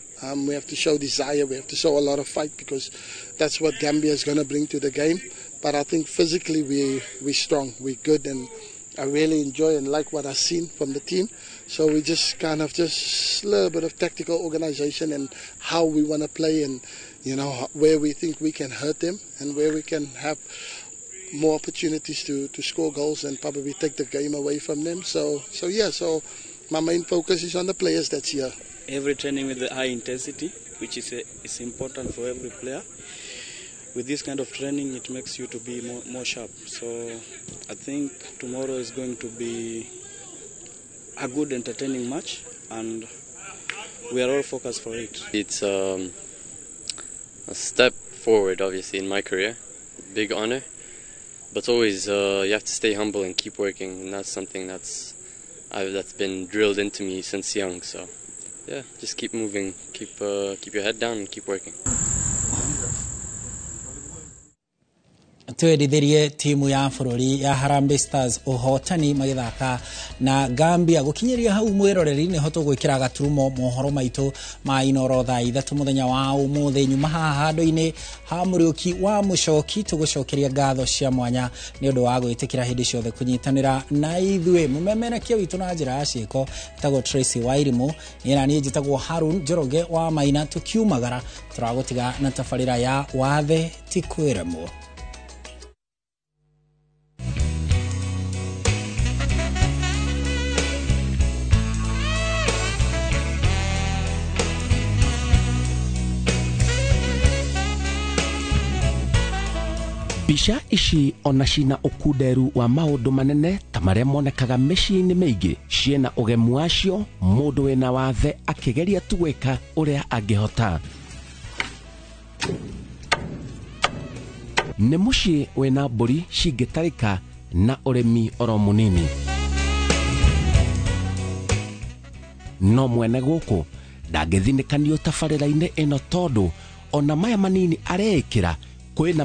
we have to show desire, we have to show a lot of fight because that's what Gambia is going to bring to the game. But I think physically we're strong, we're good, and I really enjoy and like what I've seen from the team. So we just kind of just a little bit of tactical organization and how we want to play and, you know, where we think we can hurt them and where we can have more opportunities to score goals and probably take the game away from them. So my main focus is on the players that's here. Every training with the high intensity, which is important for every player. With this kind of training, it makes you to be more sharp. So I think tomorrow is going to be a good, entertaining match, and we are all focused for it. It's a step forward, obviously, in my career. Big honor, but always you have to stay humble and keep working, and that's something that's been drilled into me since young. So yeah, just keep moving, keep your head down, and keep working. Twendithirie timu ya bũrũri ya Harambee Stars ũhotani magĩthaka na Gambia. Gũkinyĩria hau mwĩroreri nĩho tũgwĩkĩra gaturumo mohoro maitũ ma Inoro thaa 3 mũthenya wa ũmũthĩ. Nyuma haha handũ-inĩ ha Mũrĩũki wa Mũcoki, tũgũcokeria ngatho cia mwanya nĩ ũndũ wa gwĩtĩkĩra hĩndĩ ciothe kũnyitanĩra na ithuĩ. Mũmemerekia witũ na njĩra ya ciĩko etagwo Tracy Wairimu, niĩ na niĩ njĩtagwo Harun Njoroge wa Maina. Tũkiumagara tũragũtiga na tabarĩra ya Wathe ti Kwĩremwo. Mbica ici ona cina ũkunderu wa maũndũ manene ta marĩa monekaga mĩciĩ-inĩ mĩingĩ, ciĩna ũgemu wacio mũndũ wĩna wathe akĩgeria tu gwĩka ũrĩa angĩhota. Nĩ mũciĩ wĩna mbũri cingĩtarĩka na ũrĩmi oro mũnini. No mwene gũkũ ndangĩthinĩkanio tabarĩra-inĩ ĩno tondũ ona maya manini areĩkĩra kwĩna